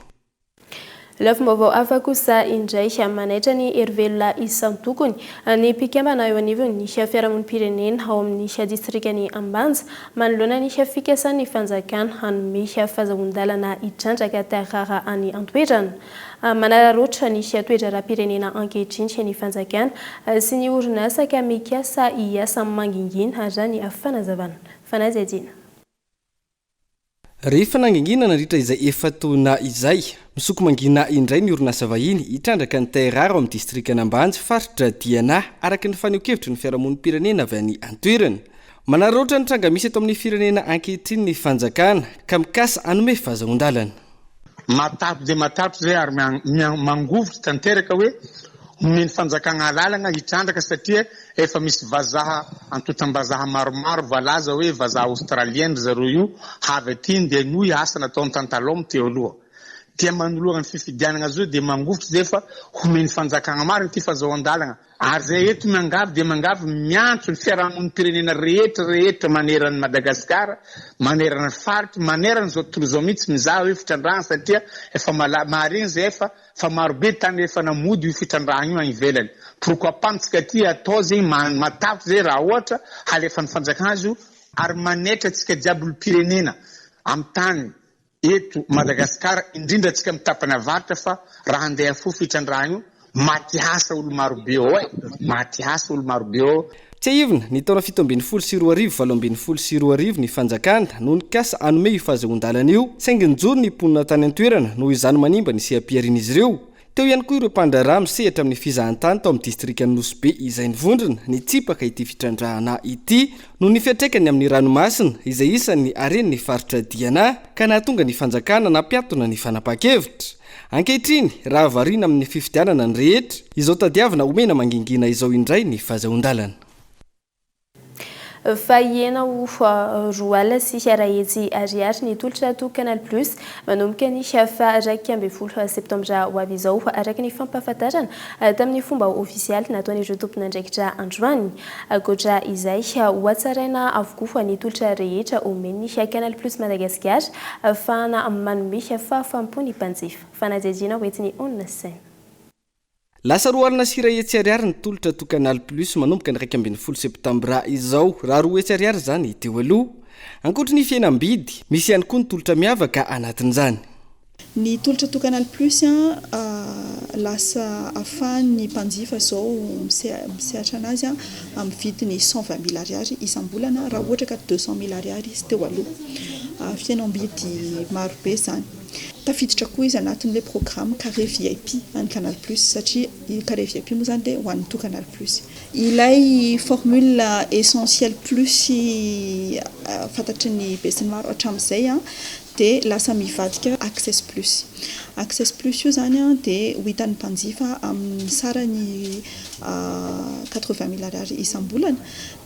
Lafim-baovao hafa kosa indray, manaitra ny herivelona isan-tokony ny mpikambana eo anivon'ny fiarahamonim-pirenena ao amin'ny distrikan'i Ambanja manoloana ny fikasan'ny fanjakana hanome fahazahoan-dalana hitrandraka terre rare any an-toerana. Manararaotra ny toe-draharaham-pirenena ankehitriny ny fanjakana sy ny orinasa ka mikasa hiasa mangingina, raha ny fanazavana. Fanadihadiana. Rehefa nangingina nandritra izay efa-taona izay, misoko mangina indray ny orinasa vahiny hitrandraka ny terre rare ao amin'ny distrikan'Ambanja, faritra Diana, araka ny fanehoan-kevitry ny fiarahamonim-pirenena avy any an-toerana. Manararaotra ny tranga misy eto amin'ny firenena ankehitriny ny fanjakana ka mikasa hanome fahazahoan-dalana. Matahotra dia matahotra izay ary mangovitra tanteraka hoe omen'ny fanjakana alalana hitrandraka satria efa misy vazaha antontam-bazaha maromaro voalaza hoe vazaha australien ry zareo io avy aty ndeha hanohy asa nataon'i Tantalom teo aloha. Dia manoloana ny fifidianana zao dia mangovitra izay fa homen'ny fanjakana marina ity fazahoan-dalana Ary zay eto miangavy dia miangavy miantso ny fiarahamonim-pirenena rehetra rehetra manerana an'i Madagasikara, manerana ny faritra, manerana izao tontolo izao mihitsy mizaha hoe fitrandrahana satria efa mahareny zay efa fa marobe tany efa namody io fitrandrahana io any ivelany. Pourquoi pas amintsika aty atao zegny matahotra zay raha ohatra halefan'ny fanjakana azy io ary manaitra antsika jiaby olom-pirenena amin'ny tany Eto Madagascar indrindra atsika amin'ny tapany avaratra fa raha handeha fo fitrandrahana io maty asa olo marobe ao e! Maty asa olo marobe ao. Tsiahivina, ny taona 2017 2018 ny fanjakana no nikasa hanome io fahazahoan-dalana io, saingy nijoro ny mponina tany an-toerana noho izany manimba ny seha-piharian'izy ireo. Teo ihany koa ireo mpandraharaha misehatra amin'ny fizahantany tao amin'ny distrikan'i Nosy Be izay nivondrona nitsipaka ity fitrandrahana ity noho ny fiantraikany amin'ny ranomasina izay isan'ny haren'ny faritra Diana ka nahatonga ny fanjakana nampiatona ny fanapahan-kevitra. Ankehitriny, raha variana amin'ny fifidianana ny rehetra, izao tadiavina omena mangingina izao indray ny fahazahoan-dalana. Fa hihena ho 220 ariary ny tolotra ato Canal Plus manomboka ny faha 11 septambra ho avy izao, araka ny fampahafantarana tamin'ny fomba ofisialy nataon'ireo tompon'andraikitra androany. Ankoatra izay, hohatsaraina avokoa ny tolotra rehetra omen'ny Canal Plus Madagasikara ahafahana manome fahafaham-po ny mpanjifa. Fanadihadiana hoentin'i Onina Saina. Lasa 120 ariary ny tolotra to Canal Plus manomboka ny 11 septambra izao, raha 200 ariary izany teo aloha. Ankoatry ny fihenam-bidy, misy ihany koa ny tolotra miavaka anatin'izany. Ny tolotra to Canal Plus lasa ahafahan'ny mpanjifa izao misehatra anazy amin'ny vidiny cent vingt mille ariary isam-bolana raha ohatra ka deux cent mille ariary izy teo aloha. Fihenam-bidy marobe izany. Tafiditra koa izy anatin'ilay programme carré VIP an'ny Canal Plus satria io carré VIP moa izany dia ho an'ny tout Canal Plus. Ilay formule essentiel plus fantatry ny besinimaro hatramin'izay dia lasa mivadika Access Plus. Access Plus io izany dia ho hitan'ny mpanjifa amin'ny sarany quatre-vingt mille ariary isam-bolana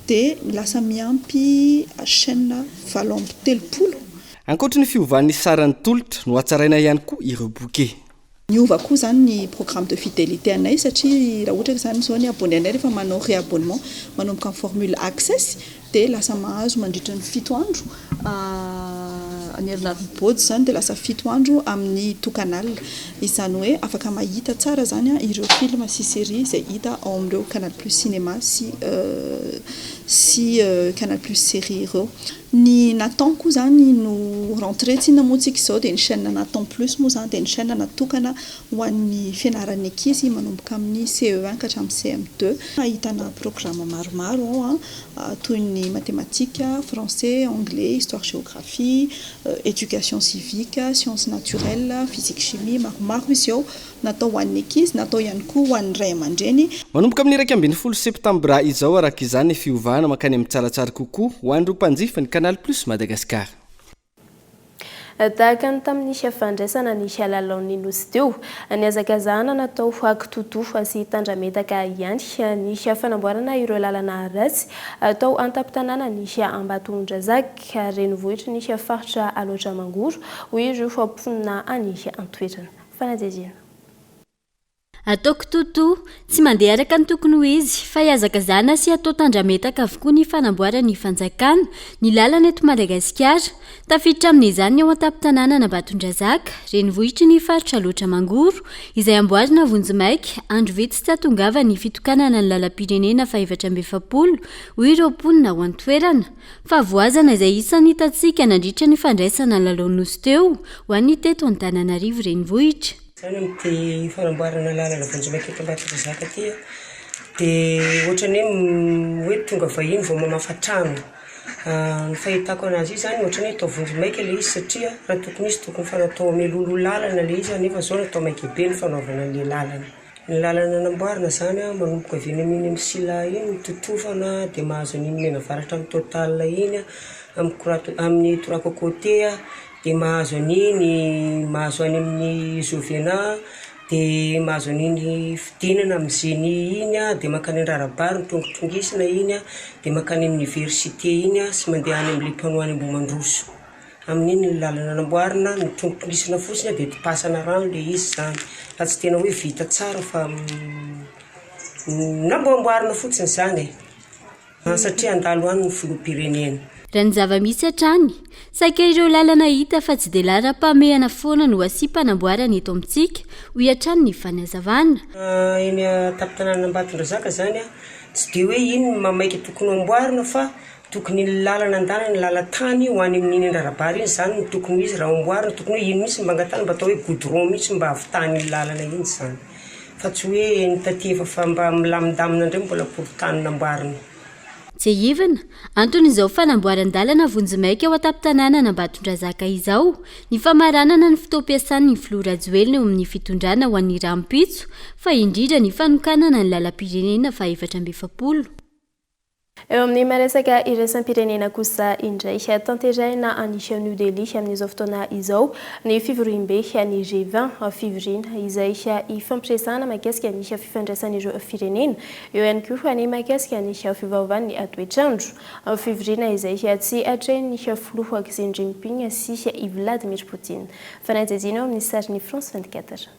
dia lasa miampy chaîne 38. Ankoatry ny fiovan'ny saran'ny tolotra, nohatsaraina ihany koa ireo bouquet. Niova koa izany ny programme de fidélité anay satria raha ohatra ka izany izao ny abonné anay rehefa manao réabonnement manomboka amin'ny formule access dia lasa mahazo mandritra ny fito andro ny herinandron'ny bôjy izany dia lasa fito andro amin'ny tout canal. Izany hoe afaka mahita tsara izany ireo film sy série izay hita ao amin'ireo canal plus cinéma sy sy canal plus série ireo. Ny Nathan koa zany no rentrée tsinona moa tsika izao dia ny chaîne Nathan plus moa zany dia ny chaîne natokana ho an'ny fianaran'ny ankizy manomboka amin'ny CE1 ka hatramin'ny CM2. Ahitana programme maromaro ao an, toy ny mathématique, français, anglais, histoire géographie, éducation civique, sciences naturelles, physique chimie, maromaro izy ao. Natao ho an'ny ankizy, natao ihany koa ho an'ny ray aman-dreny. Manomboka amin'ny 11 septambra izao araka izany ny fiovana mankany amin'ny tsaratsara kokoa ho an'ireo mpanjifa ny Canal Plus Madagascar. Tahaka ny tamin'ny fandraisana ny lalaon'ny Nosy teo, nihazakazahana natao kitotoa sy tandrametaka ihany ny fanamboarana ireo lalana ratsy tao an-tampon-tanànan'i Ambatondrazaka, renivohitry ny faritra Alaotra Mangoro, hoy ireo mponina any an-toerana. Fanadihadiana. Atao kitoatoa, tsy mandeha araka ny tokony ho izy, fa ihazakazahana sy atao tandrametaka avokoa ny fanamboaran'ny fanjakana ny lalana eto Madagasikara. Tafiditra amin'izany ny ao an-tampon-tanànan'Ambatondrazaka, renivohitry ny faritra Alaotra Mangoro, izay amboarina vonjimaika, andro vitsy tsy hahatongavan'ny fitokanana ny lalam-pirenena faha-44, hoy ireo mponina ao an-toerana. Fahavoazana izay isan'ny hitantsika nandritra ny fandraisana ny lalao Nosy teo ho an'ny teto Antananarivo Renivohitra. Izany amin'ity fanamboarana lalana vonjimaika eto Ambatondrazaka ity dia ohatran'ny hoe hoe tonga vahiny vao mamafa trano. Ny fahitako an'azy io izany ohatran'ny hoe atao vonjimaika ilay izy satria raha tokony hisy tokony efa natao mialoha lalana ilay izy nefa izao natao maika be ny fanaovana an'ilay lalana. Ny lalana namboarina izany an, manomboka avy eny amin'iny MCLA iny totofana dia mahazo an'iny Menavaratra amin'ny Total iny an, amin'ny trois cocotiers dia mahazo an'iny, mahazo any amin'ny Jovena dia mahazo an'iny fidinana amin'ny Zeni iny an, dia mankany Andrarabary mitongitrongisina iny an, dia mankany amin'ny Université iny an, sy mandeha any amin'ilay panneau any Ambohimandroso. Amin'iny ny lalana namboarina, nitrongitongisina fotsiny dia dipasana rano ilay izy izany, fa tsy tena hoe vita tsara fa namboamboarina fotsiny izany e, satria handalo any ny filoham-pirenena. Raha ny zava-misy hatrany, saika ireo lalana hita fa tsy dia laharam-pahamehana foana no asiam-panamboarana eto amintsika, hoy hatrany ny fanazavana. Eny an-tampon-tanànan'Ambatondrazaka izany, tsy dia hoe iny no maha-maika tokony ho amboarina fa Tokony ny lalana andanany ny lalan-tany ho any amin'iny Andrarabary iny izany no tokony ho izy raha omboarina, tokony hoe iny mihitsy no mba angatahana mba atao hoe goudron mihitsy mba hahavitany iny lalana iny izany fa tsy hoe ny taty efa fa mba milamindamina indray mbola korotanina amboarina. Tsiahivina, anton'izao fanamboaran-dalana vonjimaika ao an-tampon-tanànan'Ambatondrazaka izao, ny famaranana ny fotoam-piasan'ny filoha Rajoelina eo amin'ny fitondrana ho an'ny rahampitso, fa indrindra ny fanokanana ny lalam-pirenena faha-44. Eo amin'ny maha-resaka iraisam-pirenena kosa indray, tanterahina any New Delhi amin'izao fotoana izao ny fivoriambe ny G20, fivoriana izay hifampiresahana mahakasika ny fifandraisan'ireo firenena, eo ihany koa ny mahakasika ny fiovaovan'ny toetr'andro. Fivoriana izay tsy atrehin'ny filoha Xi Jinping sy i Vladimir Poutine. Fanadihadiana eo amin'ny sarin'ny France 24.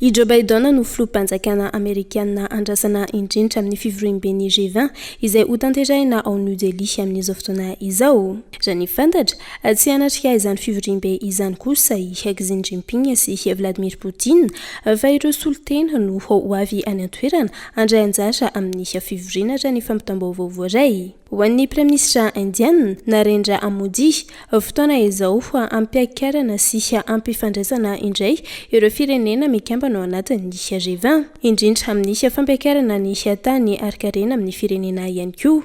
I Joe Biden no filoham-panjakana amerikana andrasana indrindra amin'ny fivoriamben'ny G20 izay hotanterahina ao New Delhi amin'izao fotoana izao. Raha ny fantatra, tsy hanatrika izany fivoriambe izany kosa i Xi Jinping sy i Vladimir Putin fa ireo solontena no ho avy any an-toerana handray anjara amin'ny fivoriana raha ny fampitam-baovao voaray. Ho an'ny Praiminisitra Indiana, Narendra Modi, fotoana izao hampiakarana sy hampifandraisana indray ireo firenena mikambana ao anatin'ny G20, indrindra amin'ny fampiakarana ny tany harin-karena amin'ny firenena ihany koa.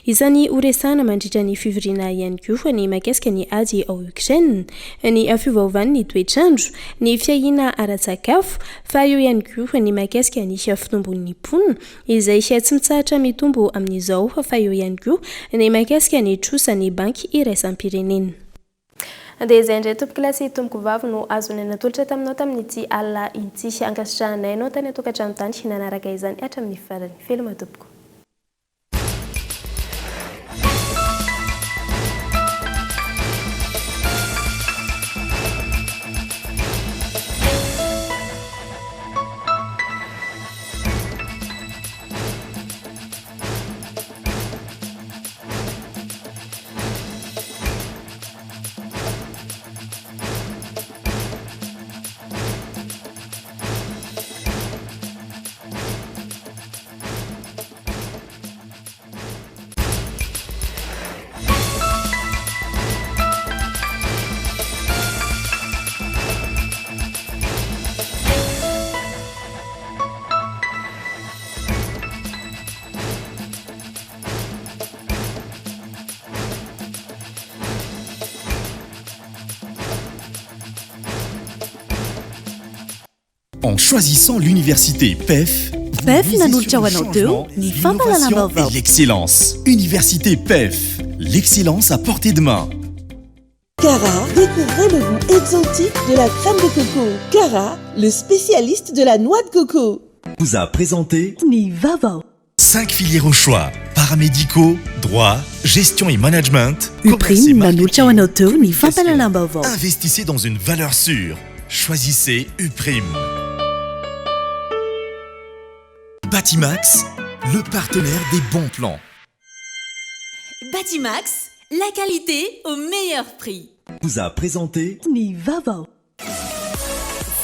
Isan'ny horesahana mandritra ny fivoriana ihany koa ny mahakasika ny ady ao Ukraine, ny fiovaovan'ny toetr'andro, ny fiahiana ara-tsakafo, fa eo ihany koa ny mahakasika ny fitombon'ny mponina izay tsy mitsahatra mitombo amin'izao fa eo ihany koa ny mahakasika ny trosan'ny Banky iraisam-pirenena. Dia izay indray tompokolahy sy tompokovavy no azonay natolotra taminao tamin'ity alina ity. Ankasitrahanay anao tany an-tokantrano tany nanaraka izany hatramin'ny farany. Veloma tompoko. En choisissant l'université PEF, PEF nanolotra ho anao teo ny fampahalalam-baovao. Et l'excellence. Université PEF, l'excellence à portée de main. Cara, découvrez le goût exotique de la crème de coco. Cara, le spécialiste de la noix de coco. Vous a présenté ny vaovao. 5 filières au choix, paramédicaux, droit, gestion et management, commerce et Uprime nanolotra ho anao teo ny fampahalalam-baovao. Investissez dans une valeur sûre. Choisissez Uprime. Batimax, le partenaire des bons plans. Batimax, la qualité au meilleur prix. Vous a présenté ny vaovao.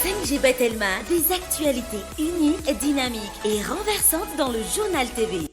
5G by Telma, des actualités uniques, dynamiques et renversantes dans le journal TV.